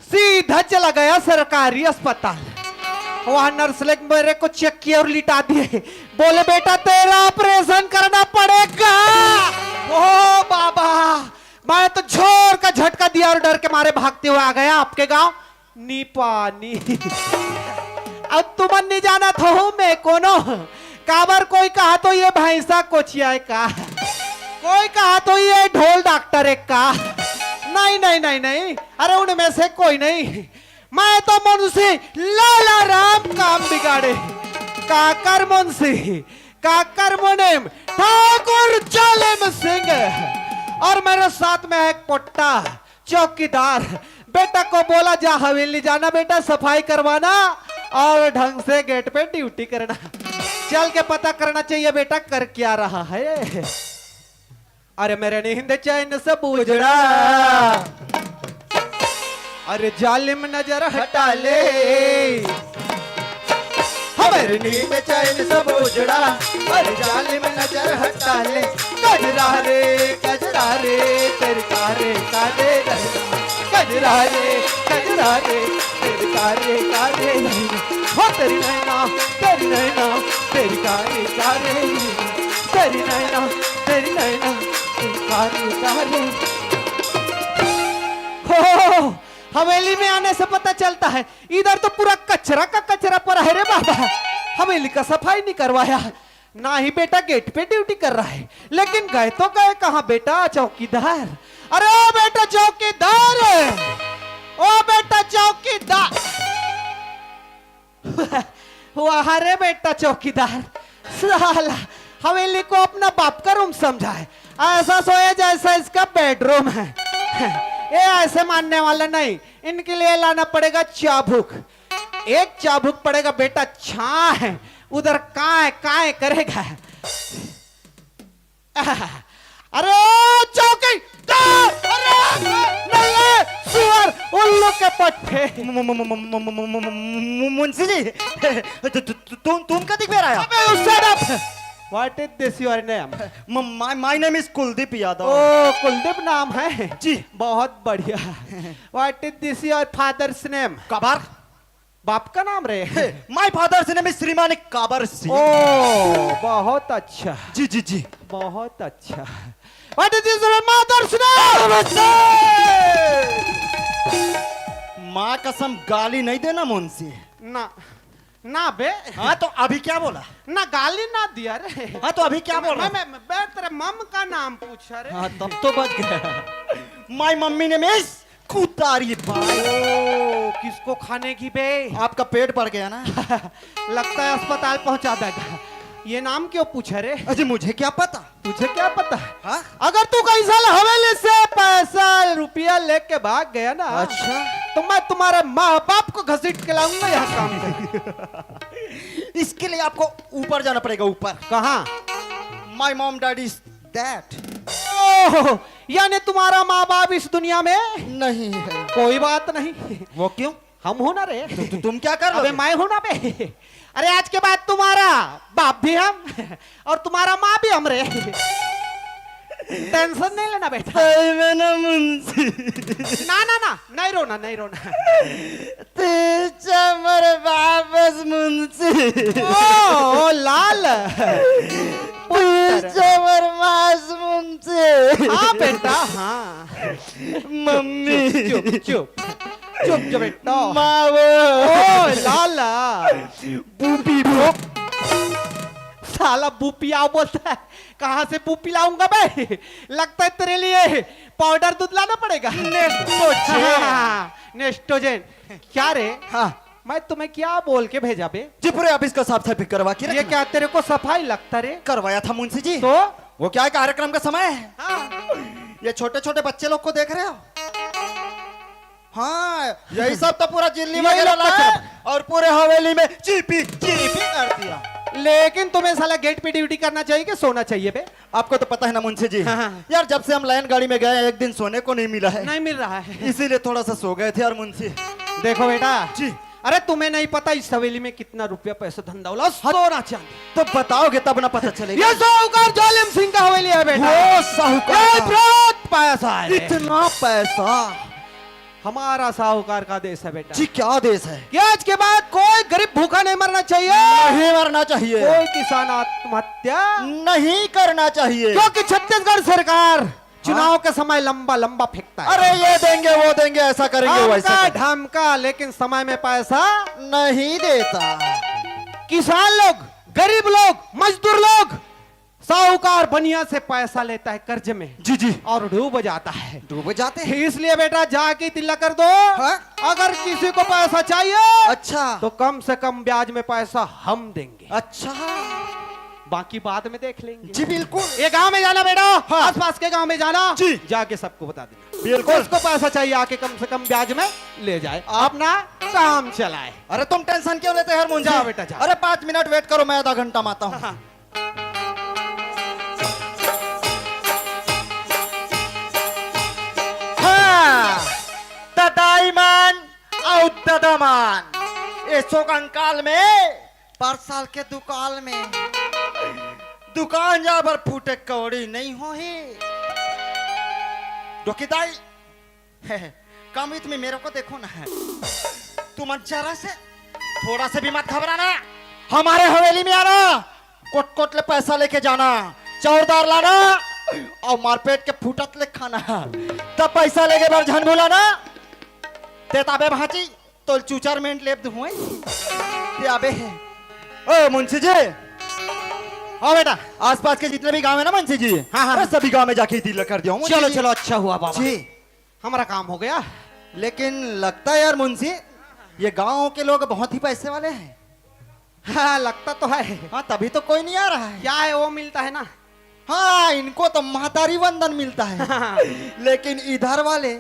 सीधा चला गया सरकारी अस्पताल। वहां नर्स ने मेरे को चेक किया और लिटा दिए। बोले, "बेटा, तेरा ऑपरेशन करना पड़ेगा।" ओ बाबा, मैं तो जोर का झटका दिया और डर के मारे भागते हुए आ गया आपके गांव निपानी। अब तुमन नहीं जाना था हूँ मैं कोनो। काबर कोई कहा तो ये भैंसा कोचिया है का, कोई कहा तो ये ढोल डॉक्टर है का। नहीं, नहीं, नहीं, नहीं, अरे उनमें से कोई नहीं। मैं तो मुंशी लाला राम काम बिगाड़े, काकर मुंशी, काकर मुनीम, ठाकुर जालिम सिंह, और मेरे साथ में है एक पोट्टा चौकीदार। बेटा को बोला, "जा हवेली जाना बेटा, सफाई करवाना और ढंग से गेट पे ड्यूटी करना।" चल के पता करना चाहिए बेटा, कर क्या रहा है। अरे मेरे नींद चैन सब उजड़ा, अरे जालिम नजर हटा ले। हमारे नींद चैन सब उजड़ा, अरे जालिम नजर हटा ले। कजरा रे, कजरा रे, तेरी कारे कारे नैना। कजरा रे, कजरा रे, तेरी कारे कारे नैना। हो तेरी नैना, तेरी नैना, तेरी कारे कारे नैना। तेरी नैना, तेरी नैना, तेरी कारे कारे। हो, हवेली में आने से पता चलता है, इधर तो पूरा कचरा का कचरा पड़ा है रे बाबा। हवेली का सफाई नहीं करवाया, ना ही बेटा गेट पे ड्यूटी कर रहा है, लेकिन गए तो गए कहाँ बेटा चौकीदार? अरे ओ बेटा चौकीदार, ओ बेटा चौकीदार। वाह रे बेटा चौकीदार, साला हवेली को अपना बाप का रूम समझा है, ऐसा सोया जैसा इसका बेडरूम है। ये ऐसे मानने वाला नहीं, इनके लिए लाना पड़ेगा चाबुक। एक चाबुक पड़ेगा बेटा, छा है उधर, काय काय करेगा। अरे ओ चौकीदार, अरे नल्ले सुअर, उल्लू के पट्टे। मु-, मु-, मु-, मु-, मु-, मु-, मु-, मु-, मु-, मुंशी जी, तु-, तु-, तु-, तुम, तुम क्या दिख रहा है? अबे, you shut up। What is this your name? म-, my, my name is Kuldeep Yadav. ओ, कुलदीप नाम है? जी। बहुत बढ़िया। What is this your father's name? कबार। बाप का नाम रे? My father's name is श्रीमान काबर सिंह। ओ, बहुत अच्छा। जी, जी, जी। बहुत अच्छा। What is this, mother? माँ कसम, गाली नहीं देना मुंशी। ना, ना बे। हाँ, तो अभी क्या बोला? ना, गाली ना दिया रे। हाँ, तो अभी क्या बोला? मैं, मैं, मैं, बे, तेरे मम का नाम पूछा रे। हाँ, तब तो बच गया। My मम्मी ने मिस कुतारी बाई। ओ, किसको खाने की बे? आपका पेट बढ़ गया ना। लगता है अस्पताल पहुंचा देगा। ये नाम क्यों पूछा रे? अजी, मुझे क्या पता? तुझे क्या पता? हाँ? अगर तू कहीं साला हवेली से पैसा रुपया लेके भाग गया ना, अच्छा। तो मैं तुम्हारे माँ बाप को घसीट के लाऊंगा यहाँ काम पे। इसके लिए आपको ऊपर जाना पड़ेगा, ऊपर। कहाँ? My mom dad is that। ओह, यानी तुम्हारा माँ बाप इस दुनिया में नहीं है। कोई बात नहीं। वो क्यों? हम हो ना रे। तो, तो तुम क्या कर अबे लोगे? मैं हूं ना बे। अरे, आज के बाद तुम्हारा बाप भी हम और तुम्हारा माँ भी हम रे। टेंशन नहीं लेना बेटा। सही में ना मुंशी। ना, ना, ना, नहीं रोना, नहीं रोना। तेजा मर वापस मुंशी। ओ, ओ, लाल। तेजा मर मास मुंशी। हाँ बेटा, हाँ। मम्मी। चुप, चुप, चुप। चुप, चुप बेटा। माँ वो। ओ, लाला। बूपी, बूप। साला बूपी आओ बोलता है। कहाँ से बूपी लाऊंगा बे? लगता है तेरे लिए पाउडर दूध लाना पड़ेगा। नेस्टोजेन। हाँ, नेस्टोजेन। क्या रे? हाँ। मैं तुम्हें क्या बोल के भेजा बे? जी, पूरे ऑफिस का साफ सफाई करवा के ये रखना। क्या तेरे को सफाई लगता रे? करवाया था मुंशी जी। तो? वो क्या है, कार्यक्रम का समय है। हाँ। ये छोटे छोटे बच्चे लोग को देख रहे हो? हाँ, यही सब तो पूरा जिल्ली यही वगैरह लोग लाया बच्चे। और पूरे हवेली में चीपी चीपी कर दिया। लेकिन तुम्हें साला गेट पे ड्यूटी करना चाहिए कि सोना चाहिए बे? आपको तो पता है ना मुंशी जी, हाँ, हाँ। यार, जब से हम लाइन गाड़ी में गए हैं, एक दिन सोने को नहीं मिला है। नहीं मिल रहा है। इसीलिए थोड़ा सा सो गए थे यार मुंशी। देखो बेटा जी। अरे, तुम्हें नहीं पता इस हवेली में कितना रुपया, पैसा, धन दौलत, सोना चांदी। तो बताओगे तब ना पता चलेगा। ये साहूकार जालिम सिंह का हवेली है बेटा। वो साहूकार ये का। बहुत पैसा है। इतना पैसा। हमारा साहूकार का देश है बेटा। जी, क्या देश है? कि आज के बाद कोई गरीब भूखा नहीं मरना चाहिए। नहीं मरना चाहिए। कोई किसान आत्महत्या नहीं करना चाहिए। क्योंकि छत्तीसगढ़ सरकार चुनाव हाँ? के समय लंबा लंबा फेंकता है। अरे, ये देंगे, वो देंगे, ऐसा करेंगे, वैसा धमका, करेंगे। धमका, लेकिन समय में पैसा नहीं देता। किसान लोग, गरीब लोग, मजदूर लोग, साहूकार बनिया से पैसा लेता है कर्ज में। जी, जी। और डूब जाता है। डूब जाते हैं। इसलिए बेटा, जाके तिल्ला कर दो। हाँ? अगर किसी को पैसा चाहिए, अच्छा। तो कम से कम ब्याज में पैसा हम देंगे। अच्छा। बाकी बाद में देख लेंगे। जी, बिल्कुल। ये गांव में जाना बेटा, हाँ। आसपास के गांव में जाना, जी। जाके सबको बता देना। बिल्कुल। जिसको पैसा चाहिए, आके कम से कम ब्याज में ले जाए, अपना काम चलाए। अरे, तुम टेंशन क्यों लेते हो यार मुंशी? जाओ बेटा, जाओ। अरे, पाँच मिनट वेट करो, मैं आधा घंटा में आता हूँ। हाँ। हाँ, ददाई मान अउ ददा मान, एसो कंकाल में परसाल के दुकाल में दुकान जाबर फूटे कौड़ी नहीं होही। डोकी दाई, कम इत में मेरे को देखो ना, तुमन जरा से, थोड़ा से भी मत घबराना। हमारे हवेली में आना, कोट कोट ले पैसा लेके जाना, चौरदार लाना अउ मारपेट के फूटत ले खाना। तब पैसा लेके बर झन भूलाना। ते ताबे भांची, तो चूचर मेंट लेब दुहुए। ते अबे है। ओ मुंशी जी, हाँ बेटा। आसपास के जितने भी गांव है ना मुंशी जी, हाँ, हाँ। अरे सभी गांव में जाके तिल्ला कर दिया हूँ मुंशी चलो, जी। चलो, अच्छा हुआ बाबा। जी। हमारा काम हो गया। लेकिन लगता है यार मुंशी, ये गांव के लोग बहुत ही पैसे वाले हैं। हाँ, लगता तो है। हाँ, तभी तो कोई नहीं आ रहा है। क्या है, वो मिलता है ना। हाँ, इनको तो महतारी वंदन मिलता है। लेकिन इधर वाले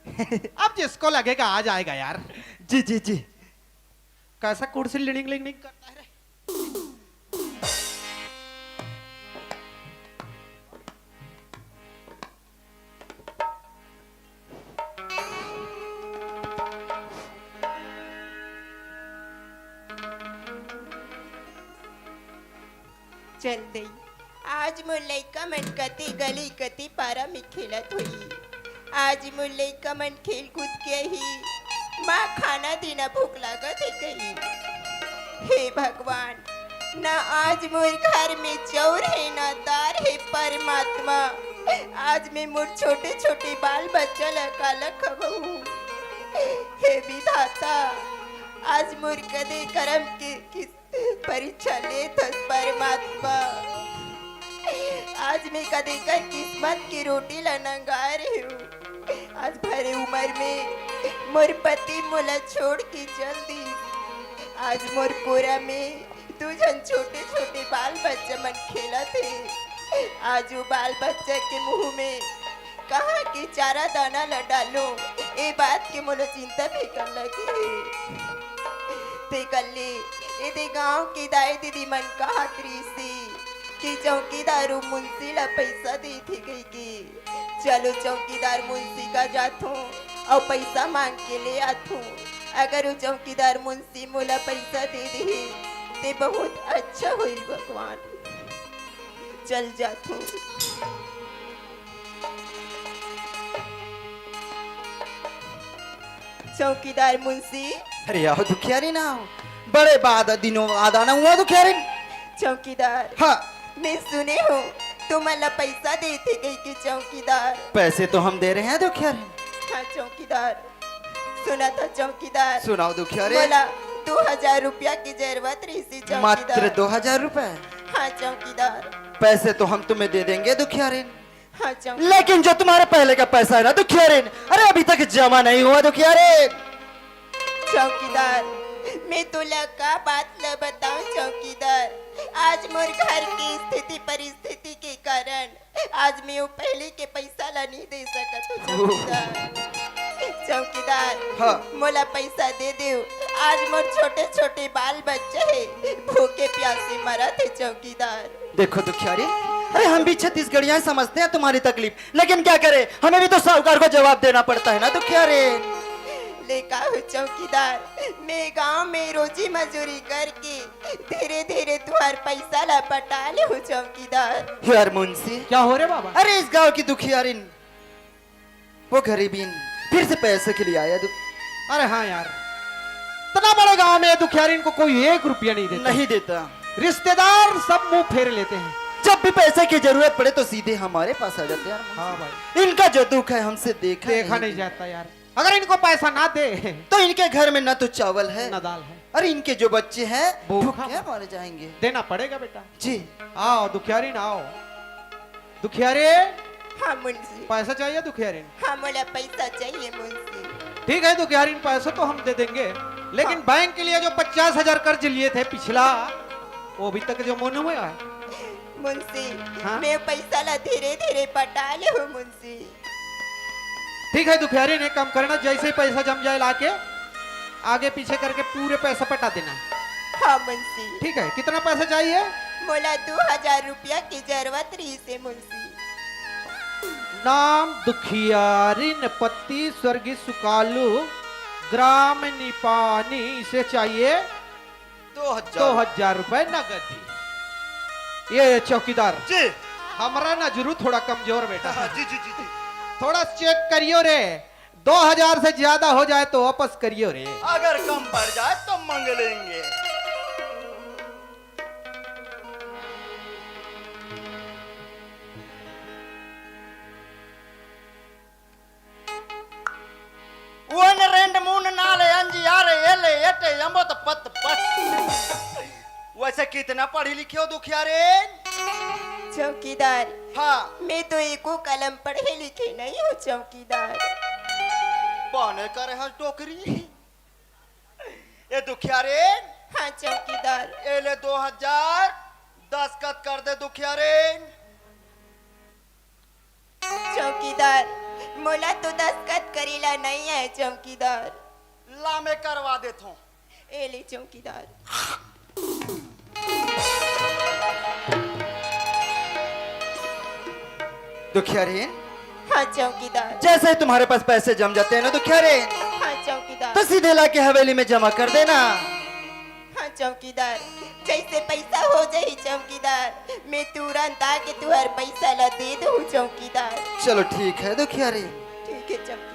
अब जिसको लगेगा, आ जाएगा यार। जी, जी, जी। कैसा कुर्सी लिड़िंग लिंग करता है रे? चल दई, आज मोर लइका मन कति गली कति पारा में खेलत होई। आज मोर लइका मन खेल कूद के ही, माँ खाना देना भूख लागत हे कही। हे भगवान, ना आज मोर घर में चाउर हे, ना दार हे, परमात्मा। आज मैं मोर छोटे-छोटे बाल बच्चा ला काला खवाहूँ। हे विधाता, आज मोर कदे करम के किस परीक्षा लेथस परमात्मा। आज मैं कदे कर किस्मत के रोटी ला नंगा रहे हूँ। आज भरे उमर में मोर पति मोला छोड़ के चल दिस। आज मोर कोरा में दू झन छोटे-छोटे बाल बच्चा मन खेलत हे। आज वो बाल बच्चा के मुँह में कहाँ के चारा दाना ल डालूं, ए बात के मोला चिंता भी कर लगे हे। ते कर ले, एदे गांव के दाई दीदी मन कहत रिहिस कि चौकीदार अउ मुंशी ला पैसा देथे कहिके। चलो चौकीदार मुंशी का जाथों अउ पैसा मांग के ले आथों। अगर वो चौकीदार मुंशी मोला पैसा दे देही, ते बहुत अच्छा होई भगवान। चल जाथों। चौकीदार मुंशी। अरे आओ दुखियारिन आओ, बड़े बाद दिनों बाद आना हुआ दुखियारिन। चौकीदार। हाँ। मैं सुने हूँ तुमन ला पैसा देथे कहिके चौकीदार। पैसे तो हम दे रहे हैं दुखियारिन। हाँ चौकीदार, सुना था चौकीदार। सुनाओ दुखियारिन। मोला दो हजार रुपया की जरूरत रहिस चौकीदार। मात्र दो हजार रुपए? हाँ चौकीदार। पैसे तो हम तुम्हें दे देंगे दुखियारिन। हाँ चौकीदार। लेकिन जो तुम्हारे पहले का पैसा है ना दुखियारिन, अरे अभी तक जमा नहीं हुआ दुखियारिन। चौकीदार, मैं तोला का बात ल बताऊं चौकीदार, आज मोर घर की स्थिति परिस्थिति के कारण आज मैं वो पहले के पैसा ला नहीं दे सकत हूँ चौकीदार। चौकीदार, हाँ। मोला पैसा दे देव, आज मोर छोटे छोटे बाल बच्चे है, भूखे प्यासे मरत है चौकीदार। देखो दुखियारिन, अरे हम भी छत्तीसगढ़िया समझते हैं तुम्हारी तकलीफ, लेकिन क्या करें, हमें भी तो साहूकार को जवाब देना पड़ता है ना दुखियारिन। ले का हो चौकीदार, मैं गांव में रोजी मजूरी करके धीरे धीरे तुहार पैसा ला पटा ले हो चौकीदार। यार मुंशी, क्या हो रे बाबा? अरे इस गांव की दुखियारिन वो गरीबीन फिर से पैसे के लिए आया दु- अरे हाँ यार, इतना बड़े गांव में दुखियारिन को कोई एक रुपया नहीं देता। नहीं देता। रिश्तेदार सब मुंह फेर लेते हैं। जब भी पैसे की जरूरत पड़े तो सीधे हमारे पास आ जाते हैं यार। हाँ भाई। इनका जो दुख है हमसे देखा देखा नहीं नहीं जाता यार। अगर इनको पैसा ना दे तो इनके घर में ना तो चावल है, ना दाल है। अरे इनके जो बच्चे हैं भूखा भूखे मर जाएंगे। देना पड़ेगा बेटा। जी। आओ दुखियारिन आओ। दुखियारिन। हाँ मुंशी। पैसा चाहिए दुखियारिन? हाँ मोला पैसा चाहिए मुंशी। ठीक है दुखियारिन, पैसा तो हम दे देंगे, लेकिन हाँ। बैंक के लिए जो पचास हजार कर्ज लिए थे पिछला, वो अभी तक जमा नहीं हुआ है। मुंशी, हाँ? मैं पैसा ला धीरे धीरे पटा ले हूँ मुंशी। ठीक है दुखियारिन, एक काम करना, जैसे ही पैसा जम जाए लाके आगे पीछे करके पूरे पैसा पटा देना। हाँ मुंशी। ठीक है, कितना पैसा चाहिए? मोला दो हजार रुपया की जरूरत रहिस हे मुंशी। नाम दुखियारिन, पति स्वर्गीय सुकालू, ग्राम निपानी से चाहिए दो हजार। दो हजार रुपए नगदी। ये चौकीदार जी। हमारा नजरू थोड़ा कमजोर बेटा। हाँ, जी, जी, जी, जी। थोड़ा चेक करियो रे, दो हजार से ज्यादा हो जाए तो वापस करियो रे। अगर कम पड़ जाए तो मंग लेंगे। वैसे कितना पढ़ी लिखे हो दुखियारिन? चौकीदार, हाँ। मैं तो एको कलम पढ़े लिखे नहीं हूँ चौकीदार। बने करे हस डोकरी। ए दुखियारिन। हाँ चौकीदार। ए ले दो हजार, दस्तखत कर दे दुखियारिन। चौकीदार, मोला तो दस्तखत करेला नहीं है चौकीदार। ला मैं करवा देथों। ए ले चौकीदार। दुखियारिन। हाँ चौकीदार। जैसे ही तुम्हारे पास पैसे जम जाते हैं ना दुखियारिन, हाँ चौकीदार। तो सीधे लाके हवेली में जमा कर देना। हाँ चौकीदार, जैसे पैसा हो जाही चौकीदार, मैं तुरंत आके तुहर पैसा ला दे दूँ चौकीदार। चलो ठीक है दुखियारिन। ठीक है चौकीदार।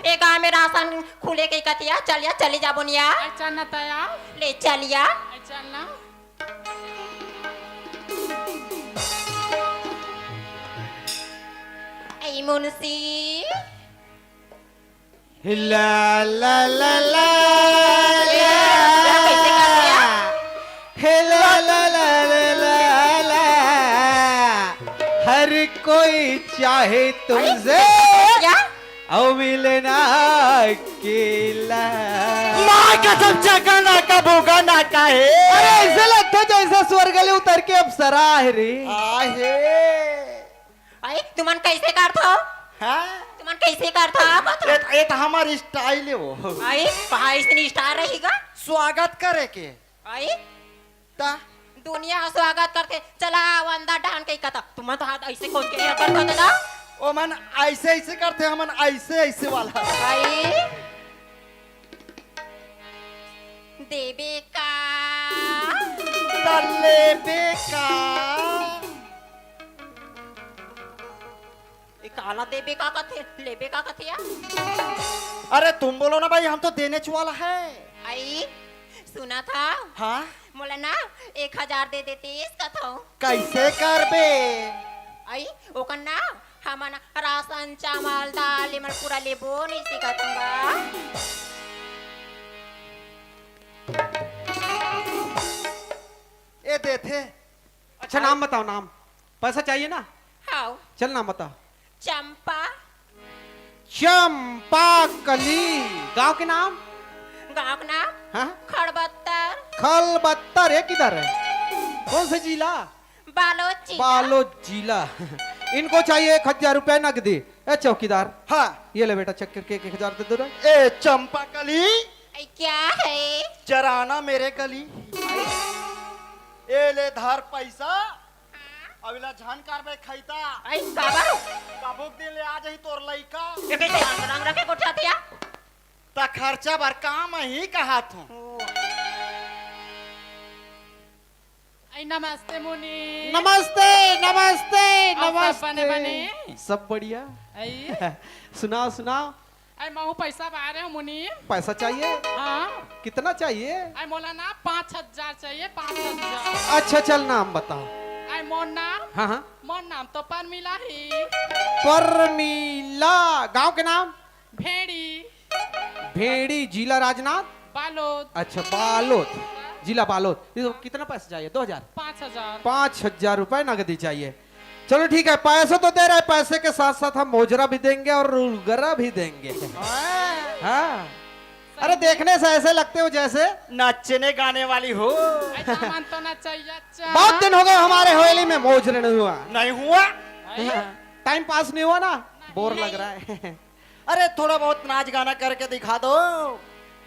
ए गांव में राशन खुले के कतिया, चलिया, चली जाबो निया। अरे चल ना तया। ले चलिया। अरे चल ना। ए मुंशी। ला, ला, ला, ला, ला। कैसे कर दिया? हे ला, ला, ला, ला, ला, ला। हर कोई चाहे अरे, तुमसे क्या? और मिलना अकेला। माँ कसम, चका ना का भूखा ना का हे। अरे, ऐसे लगता जैसे स्वर्ग ले उतर के अप्सरा आहे रे। आहे। अई, तुमन कैसे करथव? हाँ? तुमन कैसे करथव? ए, ए त हमर style हे वो। अई, कहाँ अइसने style रही गा? स्वागत करे के। अई? त? दुनिया ह स्वागत करथे। चला, अंदर डाहन के कथा। तुमन तो हाथ ऐसे खोल के एकर कर देना। ओमन ऐसे ऐसे करथे, हमन ऐसे ऐसे वाला। अई? देबे का? त लेबे का? ए, काला देबे का कथे, लेबे का कथे या? अरे तुम बोलो ना भाई, हम तो देने च वाला है। अई, सुनत हव? हाँ? मोला ना एक हजार दे देतीस कथव। कैसे करबे? अई, ओकर ना हमन राशन, चावल, दाल, एमन पूरा लेबो नइ सकत हंव गा। ए देथे। अच्छा, नाम बताओ, नाम। पैसा चाहिए ना? हाव। चल, नाम बता। चंपा। चंपा कली। गांव के नाम? गांव के नाम? हाँ? खड़बत्तर। खलबत्तर, ये किधर है? कौन से जिला? बालोद जिला। बालोद जिला। इनको चाहिए एक हजार रुपया नगदी। ए चौकीदार। हाँ। ये ले बेटा, चेक करके एक हजार दे दो रे। ए चंपा कली। ए, क्या है? जरा ना मेरे गली। ए ले धर पैसा। हाँ? अब इला झन कारबे खैता। आई, काबर? कभू के दिन ले आ जाही तोर लइका। ये कैसे रंग रंग रखे गोठियात या? त खर्चा बर काम ही कहात हूँ। ओ। आई, नमस्ते मुनि। नमस्ते, नमस्ते, और सब नमस्ते। बने बने? सब बढ़िया। आई? सुनाओ, सुनाओ। आई, महू पैसा बारे हूँ मुनि। पैसा चाहिए? हाँ। कितना चाहिए? आई, मोला ना पाँच हजार चाहिए, पाँच हजार। अच्छा, चल नाम बताओ। आई, मोर नाम? हाँ, हाँ। मोर नाम तो परमिला ही। परमिला। गांव के नाम? भेड़ी। भेड़ी, जिला राजनांद? बालोद। अच्छा, बालोद, जिला बालोद। ये तो कितना पैसा चाहिए? दो हजार? पाँच हजार। पाँच हजार रुपए नगदी चाहिए। चलो ठीक है, पैसे तो दे रहे हैं, पैसे के साथ साथ हम मोजरा भी देंगे और उगरा भी देंगे। हाँ। हाँ। अरे, देखने से ऐसे लगते हो जैसे नचने गाने वाली हो। ऐसा मन तो ना चाहिए, अच्छा। बहुत दिन हो गए हमारे हवेली में मोजरा नहीं हुआ। नहीं हुआ? नहीं। हाँ। टाइम पास नहीं हुआ ना? नहीं। बोर लग रहा है। अरे, थोड़ा बहुत नाच गाना करके दिखा दो,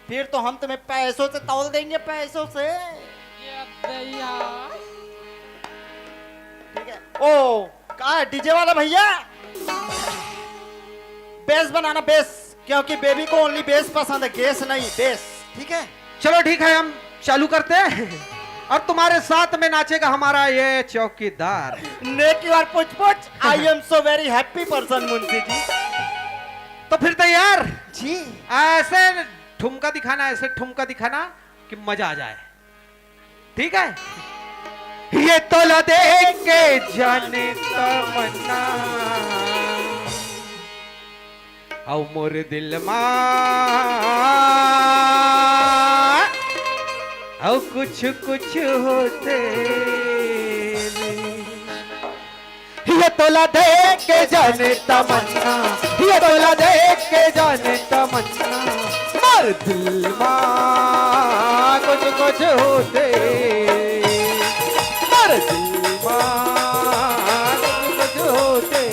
फिर तो हम तुम्हें पैसों से तौल देंगे, पैसों से। ये दैया। ठीक है। ओ, कहाँ है डीजे वाला भैया? बेस बनाना, बेस, क्योंकि बेबी को ओनली बेस पसंद है, गैस नहीं, बेस। ठीक है। चलो ठीक है, हम चालू करते हैं। और तुम्हारे साथ में नाचेगा हमारा ये चौकीदार। नेकी और पूछ पूछ, I am so very happy person, Munshi ji. तो फिर तैयार? जी। ऐसे ठुमका दिखाना, ऐसे ठुमका दिखाना कि मजा आ जाए। ठीक है? ये तोला देख के जाने तमन्ना। अउ मोर दिल मा अउ कुछ कुछ होथे। ये तोला देख के जाने तमन्ना, ये तोला देख के जाने तमन्ना, मोर दिल मा कुछ कुछ होथे, मोर दिल मा कुछ कुछ होथे।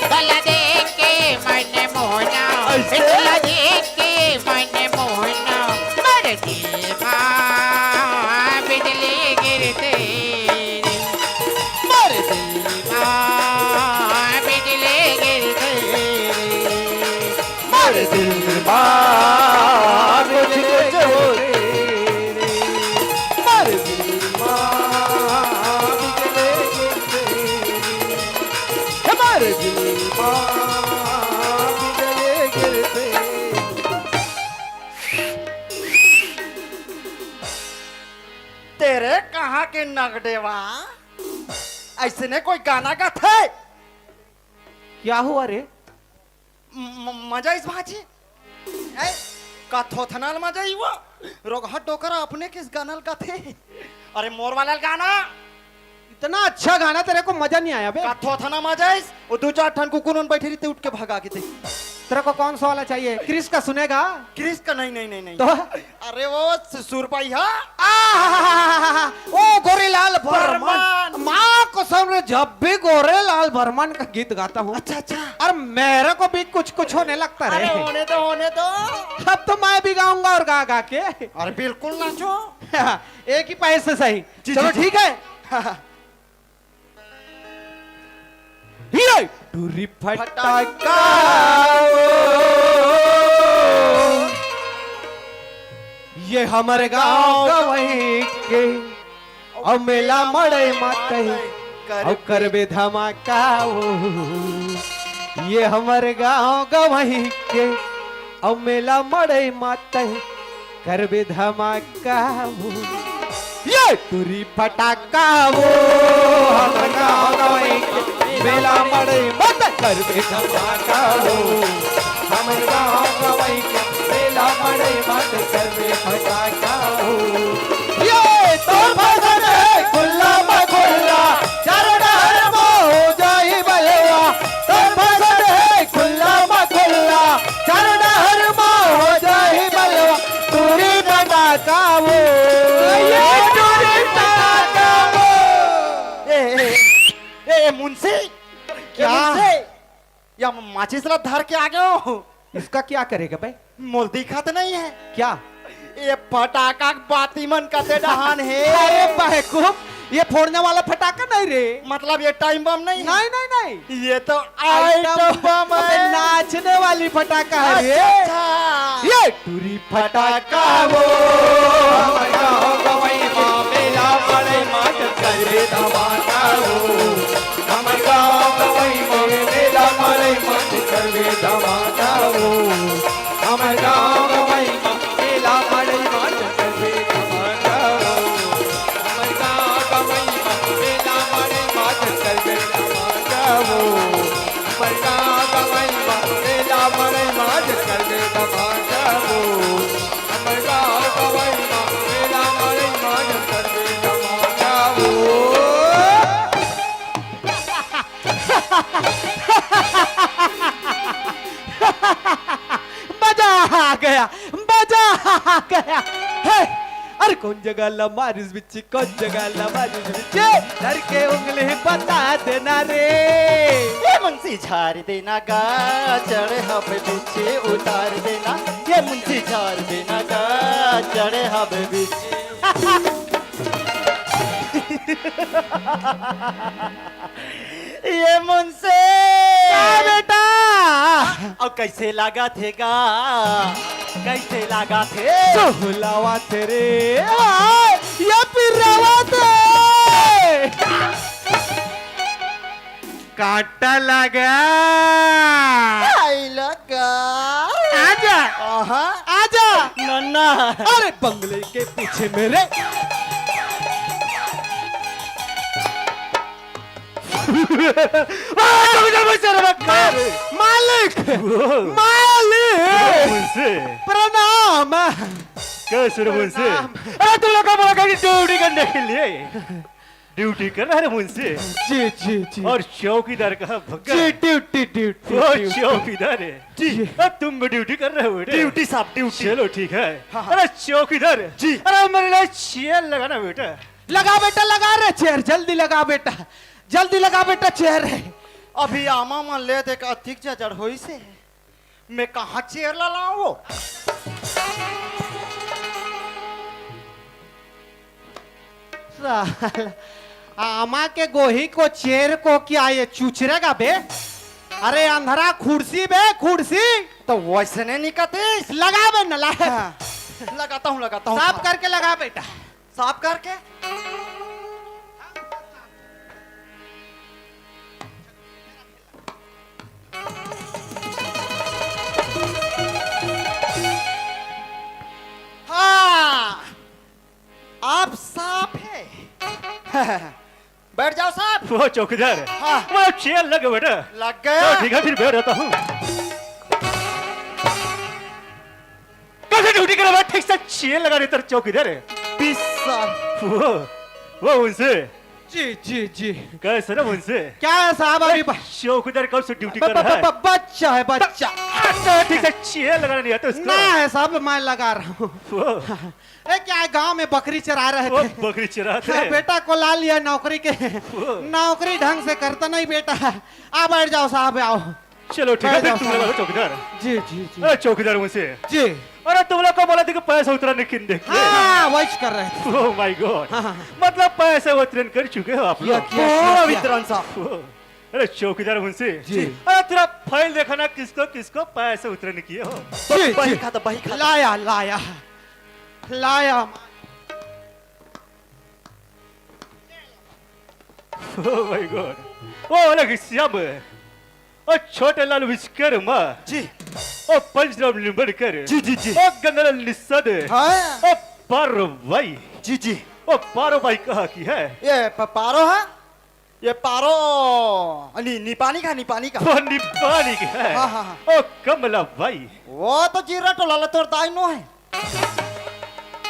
तोला देख के मन मोहना, ऐसे? तोला देख के मन मोहना, मोर दिल मा बिजली गिरथे रे। मोर दिल मा बिजली गिरथे रे। मोर दिल मा कुछ कुछ होथे रे। मोर दिल मा बिजली गिरथे रे। मोर दिल मा बिजली के नगडेवा, अइसने कोई गाना गाथे? क्या हुआ रे? म-, मजा आइस भाजी। ए, का थोथना ल मजा आइस वो? रोगहा डोकरा अपने किस गाना ल गाथे? अरे मोर वाला गाना। इतना अच्छा गाना, तेरे को मजा नहीं आया बे? का थोथना मजा आइस, वो दू चार ठन कुकुर मन बैठे रहिथे, उठ के भगा के दे। तेरे को कौन सा वाला चाहिए? क्रिस का सुनेगा? क्रिस का नहीं, नहीं, नहीं, नहीं। तो? अरे वो स-, सुरपाई हा। आहाहाहा, ओ गोरेलाल बर्मन। बर्मन। माँ कसम रे, जब भी गोरेलाल बर्मन का गीत गाता हूँ, अच्छा, अच्छा। और मेरे को भी कुछ कुछ होने लगता अरे रे। होने दो, होने दो। अब तो मैं भी गाऊंगा और गा गा के। अरे बिल्कुल नाचो। एक ही पैर से सही। जी, चलो जी, जी। ठीक है। ये टूरी फटाका, ये हमर गांव गवई के, अउ मेला मड़ई मातई, अउ करबे धमाका ओ। ये हमर गांव गवई के, अउ मेला मड़ई मातई, करबे धमाका ओ। ये टूरी फटाका ओ, हमर गांव गवई के, मेला मड़ई मातई, करबे धमाका ओ। हमर गांव गवई के, मेला मड़ई मातई, करबे फटाका ओ। ये तो फसद हे खुल्ला म खुल्ला, चारों डहर म हो जाही बलवा। तो फसद हे खुल्ला म खुल्ला, चारों डहर म हो जाही बलवा। टूरी फटाका ओ, ये टूरी फटाका ओ। ए, ए, ए, ए, मुंशी, ए, क्या? मुंशी, या माचिस ला धर के आ गयो। इसका क्या करेगा बे? मोल दिखत नहीं है। क्या? ये फटाका के बाती मन कते डहान हे। अरे बेवकूफ, ये फोड़ने वाला फटाका नहीं रे। मतलब ये टाइम बम नहीं है? नहीं, नहीं, नहीं। ये तो आइटम आइटम बम। बम अबे है। नाचने वाली फटाका है रे। अच्छा, अच्छा। ये टूरी फटाका ओ, हमर गांव गवई म मेला मड़ई मातई, करबे धमाका ओ। हमर गांव गवई म मेला मड़ई मातई, करबे धमाका ओ। हमर गांव गवई म मेला मड़ई मातई, करबे धमाका ओ। हमर गांव गवई म मेला मड़ई मातई, करबे धमाका ओ। हमर गांव गवई म मेला मड़ई मातई, करबे धमाका ओ। हमर गांव गवई म मेला मड़ई मातई, करबे धमाका ओ। मजा आ गया, मजा आ गया। हे, अरे कौन जगह ला मारिस बिच्छी, कौन जगह ला मारिस बिच्छी, धर के उंगली बता देना रे। ये मुंशी झार देना गा, चढ़े हब बिच्छी उतार देना। ये मुंशी झार देना गा, चढ़े हब बिच्छी। ये मुंशी। का बेटा? अउ कैसे लागथे गा? कैसे लागथे? सुहलावथे रे। हाय, ये पिरावथे। कांटा लगा। आइला का? आजा। आहा। आजा। नन्ना। अरे बंगले के पीछे मेरे। मालिक! वो। मालिक! मुंशी। प्रणाम। कैसे रे मुंशी? प्रणाम। अरे तुम लोग का बोला कि ड्यूटी करने के लिए। ड्यूटी कर रहा है रे मुंशी। जी, जी, जी। और चौकीदार कहाँ भग्गा? जी, ड्यूटी, ड्यूटी, वो ड्यूटी। चौकीदार है। जी। अब तुम भी ड्यूटी कर रहे हो बेटे? ड्यूटी साहब, ड्यूटी। चलो ठीक है। हाँ, हाँ। अरे चौकीदार। जी। अरे मेरे लिए चेयर लगाना बेटा। लगा बेटा, लगा रे चेयर, जल्दी लगा बेटा, जल्दी लगा बेटा चेयर। अभी आमा मन ले देख अधिक जजड़ होइस हे। मैं कहाँ चेयर ला लाऊं वो? साला, आमा के गोही को चेयर को क्या ये चुचरेगा बे? अरे अंधरा कुर्सी बे, कुर्सी। तो वैसने निकतिस। लगा बे नला। हाँ। लगाता हूँ, लगाता हूँ। साफ करके लगा बेटा। साफ करके। हाँ, अब साफ है। ओ चौकीदार। हाँ। वो चेन लग गया बेटा। लग गया? तो ठीक है, फिर मैं रहता हूँ। कल से ड्यूटी करा, ठीक से चेन लगा देता चौकीदार। बीस साल। वो, वो उनसे। जी, जी, जी। कैसे ना उनसे? क्या है साहब, अभी ब- चौकीदार कब से ड्यूटी ब-, कर ब-, रहा है? ब-, बच्चा है, बच्चा। अच्छा, ठीक से चेन लगाना नहीं आता उसको? ना है साहब, मैं लगा रहा हूँ। वो। ए, क्या है, गांव में बकरी चरा रहे वो थे। बकरी चराते हाँ, हैं। बेटा को ला लिया नौकरी के। वो। नौकरी ढंग से करता नहीं बेटा। आ बैठ जाओ साहब, आओ। चलो ठीक है, बैठ फिर जाओ तुम लोग साहब। चौकीदार। जी, जी, जी। अरे चौकीदार मुंशी। जी। अरे तुम लोग को बोला था कि पैसा उतरा नहीं किन देख। हाँ, वही कर रहे थे। Oh my God। हाँ, हाँ, हाँ। मतलब पैसे वितरण कर चुके हो आप लोग। किया, किया, पूरा किया, किया। वितरण साहब। वो। अरे चौकीदार मुंशी। जी। अरे तेरा फाइल देखा ना, किसको किसको पैसे उतरे नहीं किए हो। जी, बही जी। खाता, बही खाता। लाया, लाया। लाया। Oh my God। ओ अलग श्याम। ओ छोटे लाल विश्वकर्मा। जी। ओ पंचराम निम्बड़कर। जी, जी, जी। ओ गंगालाल निषाद। हाँ। ओ पारो भाई। जी, जी। ओ पारो भाई कहाँ की है? ये प-, पारो है? ये पारो नि-, निपानी का, निपानी का। ओ निपानी का है। हाँ, हाँ, हाँ। ओ कमला भाई। वो तो जीरा टोला ला तोर दाई नो है।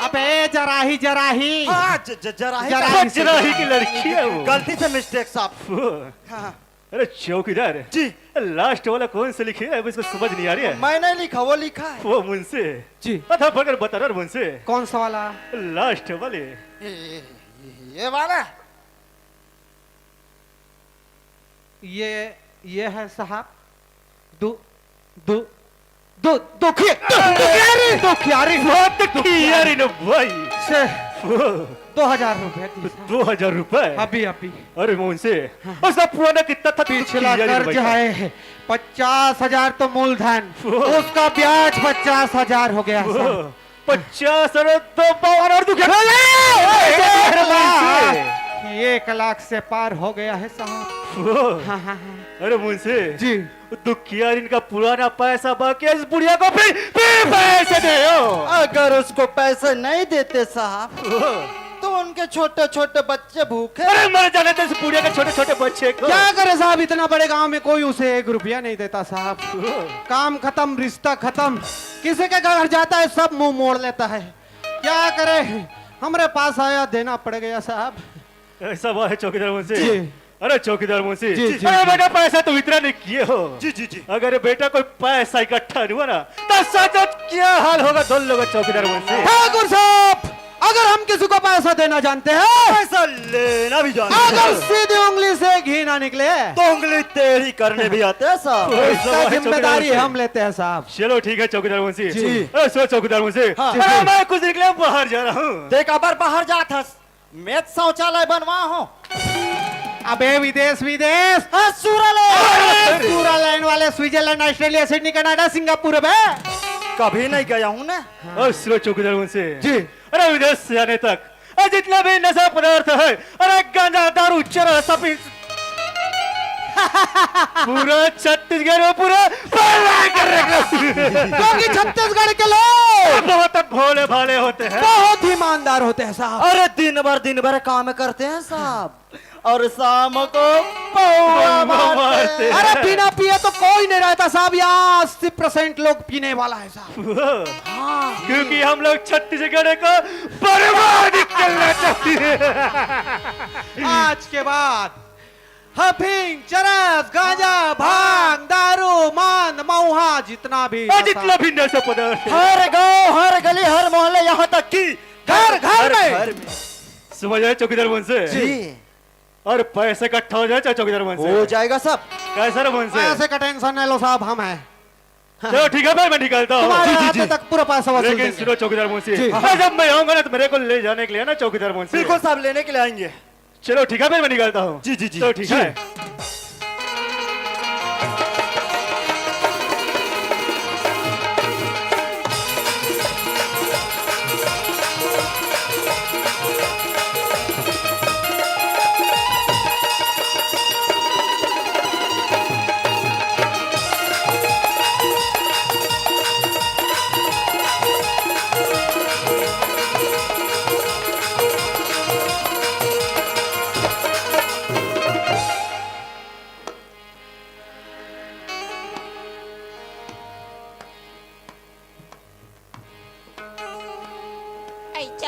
अबे जराही, जराही। हाँ, ज-, ज-, जराही जराही का। से जराही की लड़की है वो। गलती से मिस्टेक साहब। वो। हाँ। अरे चौकीदार। जी। लास्ट वाला कौन से लिखे है, इसको समझ नहीं आ रही है। मैं नहीं लिखा, वो लिखा है। वो मुंशी। जी। अच्छा, पकड़ बता रहा मुंशी। कौन सा वाला? लास्ट वाले। ये, ये, ये वाला। ये, ये है साहब। दो, दो, दो, दो खिया-, दो, दो खियारी, दो खियारी। बहुत खियारी ना भाई। से वो। दो हजार रुपए दी साहब। दो हजार रुपए? अभी, अभी। अरे मुंशी, हाँ। उसका पुराना कितना था? पिछला खियारी ना कर्ज भाई। है पचास हजार तो मूलधन, वो। उसका ब्याज पचास हजार हो गया वो। साहब। पचास, अरे दो बावन और दुख। अरे, अरे, अरे, अरे, अरे, एक लाख से पार हो गया है साहब। वो। हाँ, हाँ, हाँ। अरे मुंशी। जी। दुखियारिन का पुराना पैसा बाकी है, इस बुढ़िया को फिर, फिर पैसे दे हो। अगर उसको पैसे नहीं देते साहब, वो। तो उनके छोटे छोटे बच्चे भूखे। अरे मर जाने दे इस बुढ़िया के छोटे छोटे बच्चे को। क्या करे साहब, इतना बड़े गांव में कोई उसे एक रुपया नहीं देता साहब। वो। काम खत्म, रिश्ता खत्म, किसी के घर जाता है सब मुंह मोड़ लेता है। क्या करे, हमरे पास आया, देना पड़ गया साहब। ऐसा बात है चौकीदार मुंशी। जी। अरे चौकीदार मुंशी, जी, जी, अरे जी। बेटा पैसा तो वितरण नहीं किए हो। जी, जी, जी। अगर बेटा कोई पैसा इकट्ठा नहीं हुआ ना, तो सच क्या हाल होगा दोनों लोग चौकीदार मुंशी। ठाकुर साहब, अगर हम किसी को पैसा देना जानते हैं, पैसा लेना भी जानते हैं। अगर सीधी उंगली से घी ना निकले, तो उंगली टेढ़ी करने भी आते हैं साहब। ओए, इसका जिम्मेदारी हम लेते हैं साहब। चलो ठीक है चौकीदार मुंशी। जी। अरे सुनो चौकीदार मुंशी, हाँ। अरे मैं कुछ दिन के लिए बाहर जा रहा हूँ। देख, अबर बाहर जात हस, मैं शौचालय बनवा हूँ। अबे विदेश, विदेश। हाँ, सूरा लैंड। अरे, सूरा लैंड वाले, Switzerland, Australia, Sydney, Canada, Singapore बे। कभी नहीं गया हूँ ना। और सुनो चौकीदार मुंशी। जी। अरे विदेश से आने तक, अरे जितना भी नशा पदार्थ है, अरे गांजा, दारू, चरस, सब इस पूरा छत्तीसगढ़ में पूरा फैला कर रखा। क्योंकि छत्तीसगढ़ के लोग बहुत भोले भाले होते हैं। बहुत ईमानदार होते हैं साहब। अरे दिन भर, दिन भर काम करते हैं साहब, और शाम को पौवा पौवा मारते मारते हैं। हैं। अरे बिना पिए तो कोई नहीं रहता साहब, यहाँ अस्सी परसेंट लोग पीने वाला है साहब। वो, हाँ। क्योंकि हम लोग छत्तीसगढ़ को बर्बाद करना चाहते हैं। आज के बाद हफीम, चरस, गांजा, भांग, दारू, मांद, महुआ, जितना भी और नशा, जितना भी नशा पदार्थ है। हर गांव, हर गली, हर मोहल्ले, यहाँ तक कि घर, घर घर, में। घर में। समझ आए चौकीदार मुंशी? जी। और पैसे इकट्ठा हो जाए चाहे चौकीदार मुंशी? हो जाएगा सब। कैसे रे मुंशी? पैसे का टेंशन नहीं लो साहब, हम हैं। चलो ठीक है भाई, मैं निकलता हूँ। तुम्हारे जी, जी, आते जी। तक पूरा पैसा वसूल लेकिन देंगे। सुनो चौकीदार मुंशी, जी। भाई जब मैं आऊंगा ना तो मेरे को ले जाने के लिए ना चौकीदार मुंशी। बिल्कुल साहब, लेने के लिए आएंगे। चलो ठीक है भाई, मैं निकलता हूँ। जी, जी, जी। चलो ठीक जी। है।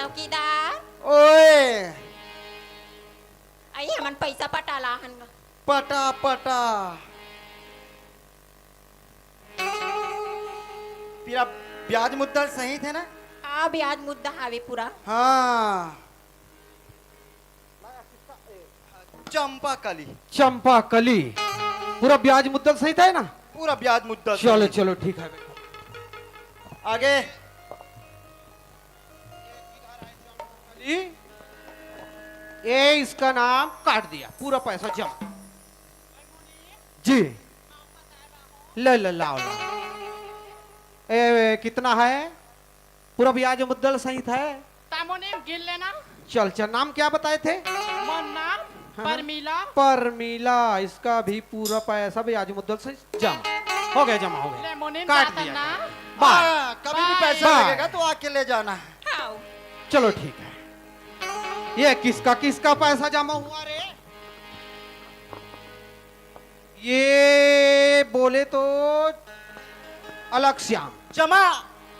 चौकीदार। ओए। अई, हमन पैसा पटा ला हन। पटा, पटा। पूरा ब्याज मुद्दल सहित हे ना? हाँ, ब्याज मुद्दा हावे पूरा। हाँ। चंपा कली। चंपा कली। पूरा ब्याज मुद्दल सहित हे ना? पूरा ब्याज मुद्दल चलो, सहित। चलो, ठीक हे। आगे। ये इसका नाम काट दिया, पूरा पैसा जमा। जी, ले, ले, लाओ, लाओ। ए, ए, कितना है? पूरा ब्याज मुद्दल सहित है। तामोने गिन लेना। चल, चल, नाम क्या बताए थे? मोर नाम हाँ। परमीला। परमीला, इसका भी पूरा पैसा ब्याज मुद्दल सहित जमा हो गया, जमा हो गया। ले मोनिन काट जाता दिया ना। गया। बाय। हाँ, कभी भी बाय। पैसा बाय। लगेगा तो आके ले जाना। हाँ। चलो ठीक है। ये किसका किसका पैसा जमा हुआ रे? ये बोले तो अलग श्याम। जमा।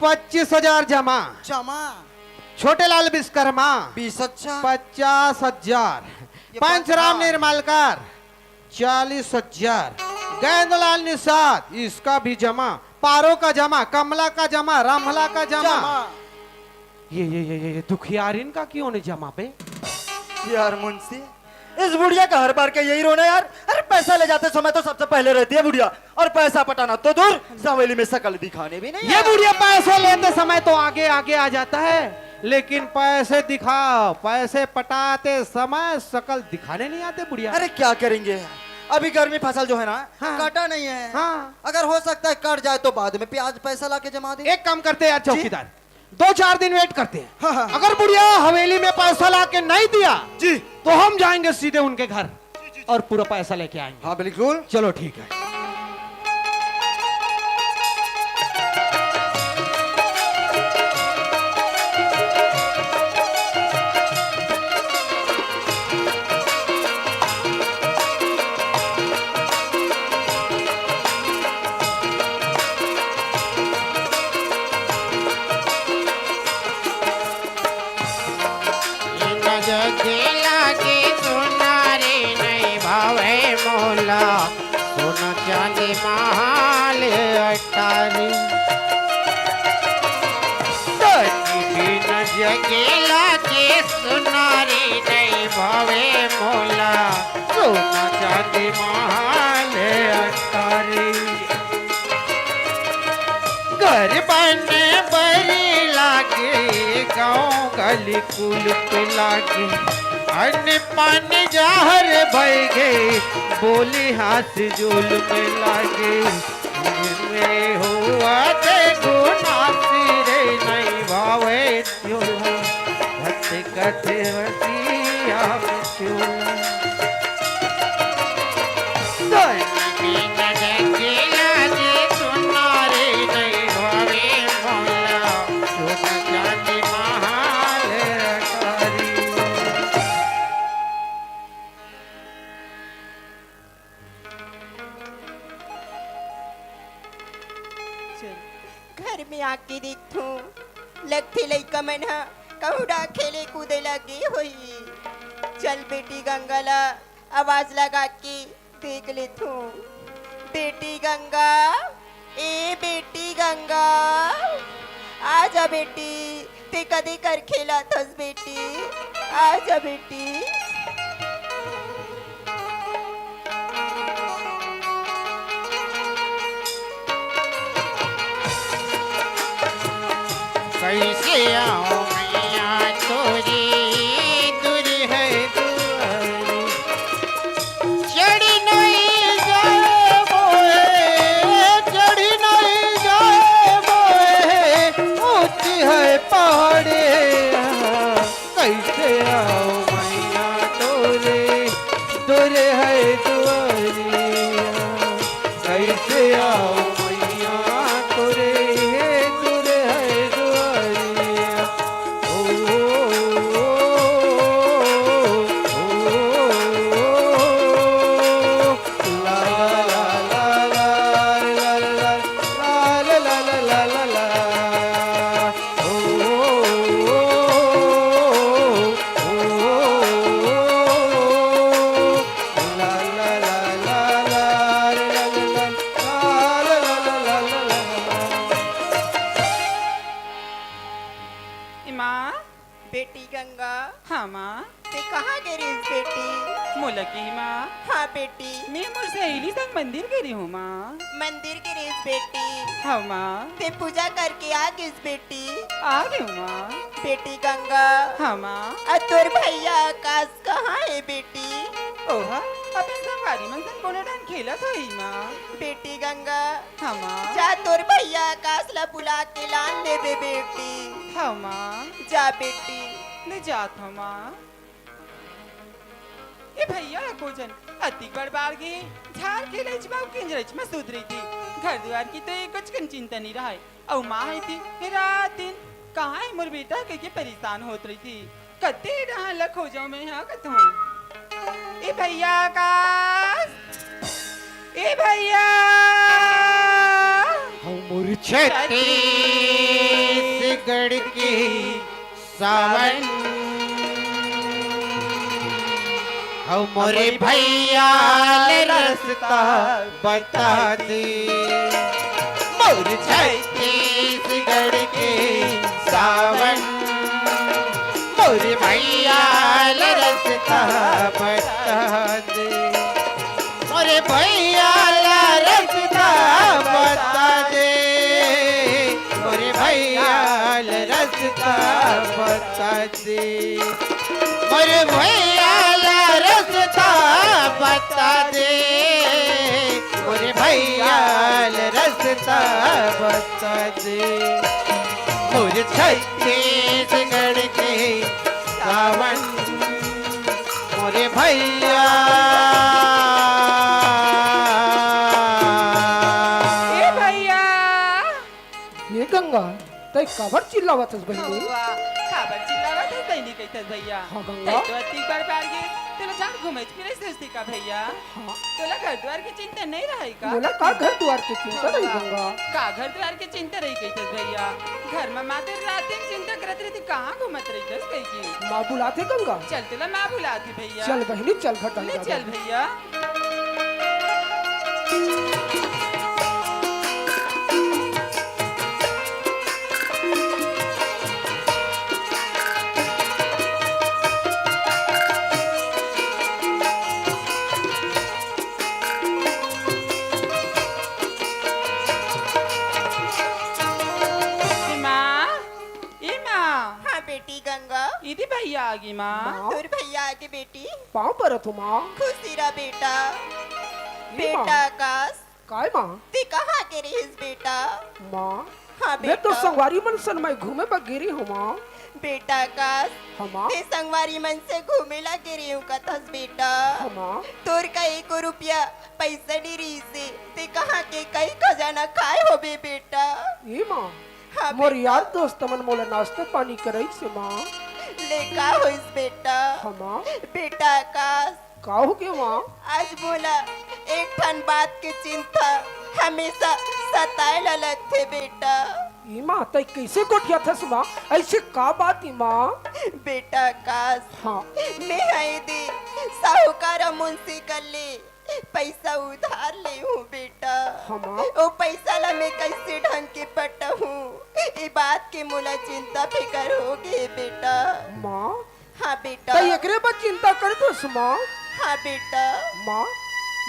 पच्चीस हजार जमा। जमा। छोटे लाल विश्वकर्मा। बीस हजार। पचास हजार। ये पंचराम पंचराम। निर्मलकर। चालीस हजार। गेंदलाल निषाद, इसका भी जमा। पारो का जमा, कमला का जमा, रामला का जमा। जमा। ये, ये, ये, ये, ये दुखियारिन का क्यों नहीं जमा बे? यार मुंशी, इस बुढ़िया का हर बार का यही रोना यार। अरे पैसा ले जाते समय तो सबसे पहले रहती है बुढ़िया, और पैसा पटाना तो दूर, सवेली में शकल दिखाने भी नहीं ये आया। बुढ़िया पैसे लेते समय तो आगे आगे आ जाता है, लेकिन पैसे दिखाओ, पैसे पटाते समय शकल दिखाने नहीं आते बुढ़िया। अरे क्या करेंगे, अभी गर्मी फसल जो है ना, हाँ। काटा नहीं है। हाँ। अगर हो सकता है कट जाए तो बाद में प्याज पैसा लाके जमा दे। एक काम करते हैं यार जी। चौकीदार, दो चार दिन वेट करते हैं। हाँ, हाँ। अगर बुढ़िया हवेली में पैसा ला के नहीं दिया जी। तो हम जाएंगे सीधे उनके घर जी, जी, जी। और पूरा पैसा लेके आएंगे। हाँ, बिल्कुल। चलो ठीक है। इन जगेला के सोना रे नहीं भावे मोला, सोना चांदी महाल अटारी। तनी बिन जगेला के सोना रे नहीं भावे मोला, सोना चांदी महाल अटारी। घर बने बरी लागे, गाँव गली कुल पे लागे, अन्न पानी जहर भई गे, बोली हाथ जुल्म लागे। में हुआ ते गुनासी रे, नहीं भावे चोला, भटकत रसिया में चोला। चल, घर में आके देखथों, लगथे लइका मन ह कहूँ डा खेले कूदे लगे होही। चल बेटी गंगा ला आवाज लगा के देख लेथों। बेटी गंगा, ए बेटी गंगा, आ जा बेटी, ते कदे कर खेलत हस बेटी, आ जा बेटी। कैसे आऊं मैया तोरी, दूर है दुआरी। चढ़ी नहीं जाए मोहे, चढ़ी नहीं जाए मोहे, ऊंची है पहाड़े। कैसे आओ मैया तोरे, तोरे है दुआरिया। कैसे आओ मैया तोरे, तोरे है दुआरिया। बेटी गंगा। हाँ माँ। ते कहाँ गे रिहिस बेटी? मोला के माँ। हाँ बेटी। मैं मोर सहेली संग मंदिर गे रिहूँ माँ। मंदिर गे रिहिस बेटी? हाँ माँ। ते पूजा करके आ गिस बेटी? आ गेंव माँ। बेटी गंगा। हाँ माँ। अउ तोर भैया आकाश कहाँ हे बेटी? ओहा अपन संगवारी मन संग कोनो डहन खेलत होही माँ। बेटी गंगा। हाँ माँ। जा तोर भैया आकाश ला बुला के लान लेबे बेटी। हाँ माँ। जा बेटी। ले जात हँव माँ। ए भैया, एको झन अतिक बड़ बाढ़ गे, झार के लइच म अउ किंजरच म सुत रहिथे। घर दुवार के तो एको कन चिंता नइ रहय। अउ माँ हे ते रात दिन कहाँ हे मोर बेटा कहिके परेशान होत रहिथे। कते डहन ल खोजँव मैं हा कथँव। ए भैया आकाश, ए भैया। हव मोर छत्तीसगढ़ के सावन, हव मोरे भैया ले रस्ता बता दे। मोर छत्तीसगढ़ के सावन, मोरे भैया ले रस्ता बता दे। मोरे भैया ला रस्ता बता दे, मोरे भैया ला रस्ता बता दे, मोरे भैया ला रस्ता बता दे, मोरे भैया ला रस्ता बता दे। मोर छत्तीसगढ़ के सावन, मोरे भैया। ए भैया। ए गंगा, तैं काबर चिल्लावत हस बहिनी? हवा, काबर चिल्लावत हस बहिनी कहिथस भैया? हाँ गंगा। तैं तो अतिक बड़ बाढ़ गे, तेला जान घूमे फिरे सोचती का भैया? हाँ। तोला घर दुवार के चिंता नइ रहय का? मोला का घर दुवार के चिंता रही गंगा? का घर दुवार के चिंता रही कहिथस भैया? घर म माँ तो रात दिन चिंता करत रहिथे, कहाँ घूमत रहिथस कहिके। माँ बुलाथे गंगा। चल तोला माँ बुलाथे भैया। चल बहिनी, चल घर ले चल भैया। ए माँ, ए माँ। हाँ बेटी गंगा। इदी भैया आगे माँ। माँ। तोर भैया आगे बेटी। पाँव परत हँव माँ। खुशी रह बेटा। ए माँ। बेटा आकाश। काय माँ? ते कहाँ गे रिहिस बेटा? माँ, हाँ मैं तो बेटा। संगवारी मन संग मैं घूमे बर गे रिहूँ माँ। बेटा आकाश, हाँ माँ। ते संगवारी मन से घूमे ला गे रिहूँ कथस बेटा। हाँ माँ। तोर का एको रुपया पैसा नइ रिहिसे, ते कहाँ के कई खजाना खाय होबे बेटा। ए माँ, हाँ मोर बेटा। यार दोस्त मन मोला नाश्ता पानी करइस हे माँ। ले का होइस बेटा? हाँ माँ। बेटा आकाश, का होगे माँ? आज मोला एक ठन बात के चिंता हमेशा सताय ला लगथे बेटा। ए माँ, तैं कइसे गोठियाथस माँ? अइसे का बात ए माँ? बेटा आकाश, हाँ। मैं हा ए दे साहूकार अउ मुंशी कर ले पइसा उधार ले हूँ बेटा। हाँ माँ। ओ पइसा ला मैं कइसे ढंग के पटाहूँ, ए बात के मोला चिंता फिकर होगे बेटा। माँ, हाँ बेटा। तैं एकरे बर चिंता करत हस माँ? हाँ बेटा। माँ,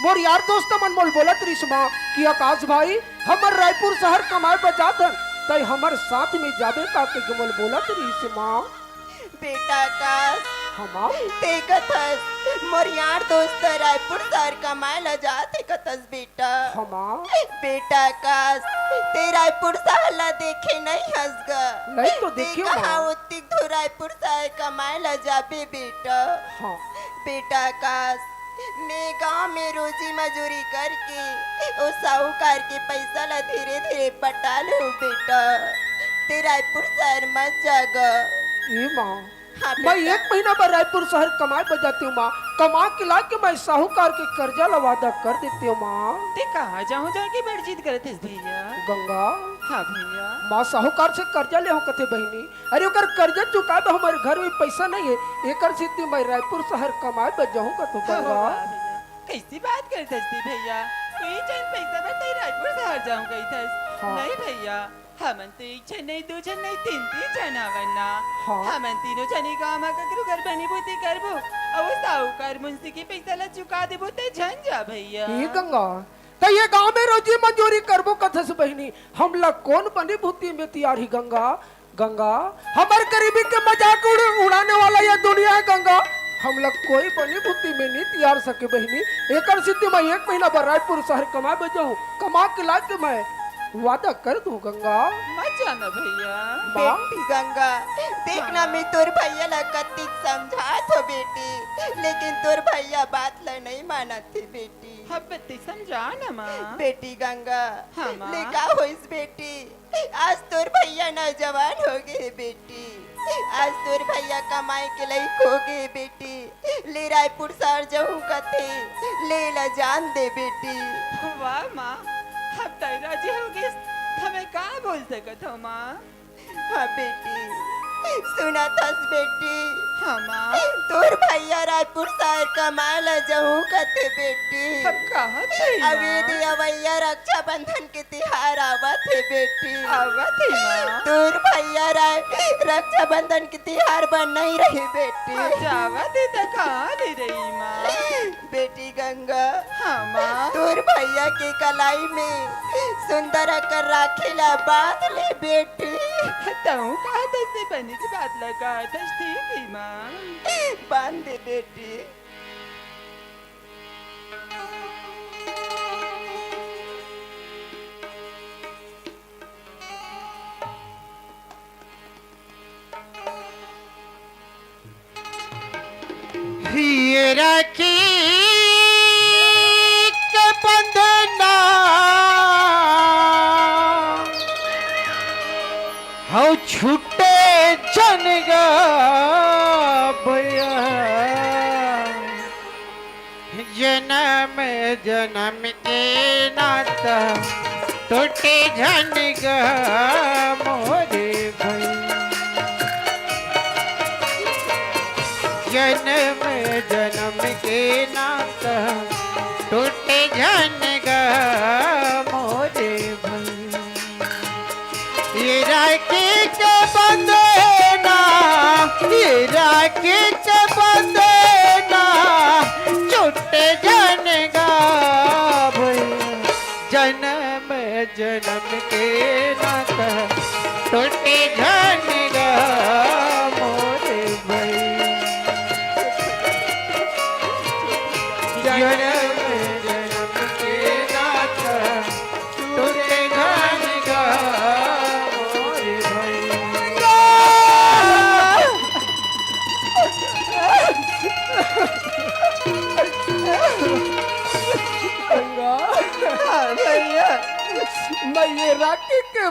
मोर यार दोस्त मन मोला बोलत रिहिस माँ कि आकाश भाई, हमन रायपुर शहर कमाय बर जात हन, तैं हमर साथ में जाबे का कहिके मोला बोलत रिहिस माँ। बेटा आकाश, हाँ माँ। तैं कथस मोर यार दोस्त रायपुर शहर कमाय ला जात हे कथस बेटा। हाँ माँ। बेटा आकाश, तैं रायपुर शहर ला देखे नइ हस गा। नइ तो देखे हँव माँ। कहाँ ओतिक दूर रायपुर शहर कमाय ला जाबे बेटा। हाँ। बेटा आकाश, मैं गाँव में रोजी मजूरी करके ओ साहूकार के पइसा ला धीरे-धीरे पटा लूँ बेटा। तैं रायपुर शहर मत जा गा। ए माँ, हाँ मैं बेटा। एक महीना बर रायपुर शहर कमाय बर जातेंव माँ। कमा के लाके मैं साहूकार के करजा ला वादा कर देतेंव माँ। तैं कहाँ जाहूँ जाहूँ के बड़ जिद करत हस भैया? गंगा। हाँ भैया। माँ साहूकार से करजा ले हँव कथे बहिनी। अरे ओकर करजा चुकाय बर हमर घर में पइसा नइ हे, एकर सेती मैं रायपुर शहर कमाय बर जाहूँ कथों गंगा। वाह भैया, कइसे बात करत हस भैया? तैं ए झन पइसा बर तैं रायपुर शहर जाहूँ कहिथस। हाँ। नइ भैया, हमन तो एक झन नहीं, दू झन नहीं, तीन, तीन झन हवन ना। हाँ। हमन तीनों झन ही गाँव म ककरो घर बनी भूती करबो, अउ साहूकार मुंशी के पइसा ला चुका देबो, ते झन जा भइया। ए गंगा, त ये गाँव में रोजी मंजूरी करबो कथस बहिनी, हमला कोन बनी भूती में तियारही गंगा? गंगा, हमर गरीबी के मजाक उड़-, उड़ाने वाला ये दुनिया हे गंगा, हमला कोई बनी भूती में नी तियार सके बहिनी। एकर सेती मैं एक महीना बर रायपुर शहर कमाए बर जाहूँ, कमा के लाके मैं वादा कर दूँ गंगा। मत जाना भइया। माँ। बेटी गंगा, देख ना, हाँ। मैं तोर भइया ला कतिक समझात हों बेटी, लेकिन तोर भइया बात ला नहीं मानत हे बेटी। अब ते समझा ना माँ। बेटी गंगा, हाँ माँ। ले का होइस बेटी? आज तोर भइया नौजवान हो गे हे बेटी, आज तोर भइया कमाए के लइक हो गे हे बेटी, ले रायपुर शहर जाहूँ कथे, ले ला जान दे बेटी। वाह माँ, अब तैं राजी हो गेस, त मैं का बोल सकत हँव माँ? हाँ बेटी, सुनत हस बेटी? हाँ माँ। तोर भइया रायपुर शहर कमाए ला जाहूँ कथे बेटी। अब कहाँ जाही माँ? अवेदी अवइया रक्षाबंधन के तिहार आवत हे बेटी। आवत हे माँ। तोर भइया राय रक्षाबंधन के तिहार बर नइ रही बेटी। अच्छा, आवत हे त कहाँ ले रही माँ? बेटी गंगा, हाँ माँ। तोर भइया के कलाई में सुंदर अकन राखी ला बांध ले बेटी। तहूँ कहत हस ते बनीच बात ला कहत हस, ठीक हे माँ। बांध दे बेटी। ये राखी के बंधना हौ छूटे झन गा भइया। जनम जनम के नाता टूटे झन गा मोरे भइया। जनम जनम के नाता टूटे झन गा मोरे भइया। ये राखी के बंधना, ये राखी के बंधना, छूटे झन गा भइया। जनम जनम के नाता, टूटे झन गा मोरे भइया। जनम जनम के नाता, टूटे झन गा मोरे भइया। गंगा। हाँ भइया। मैं ये राखी के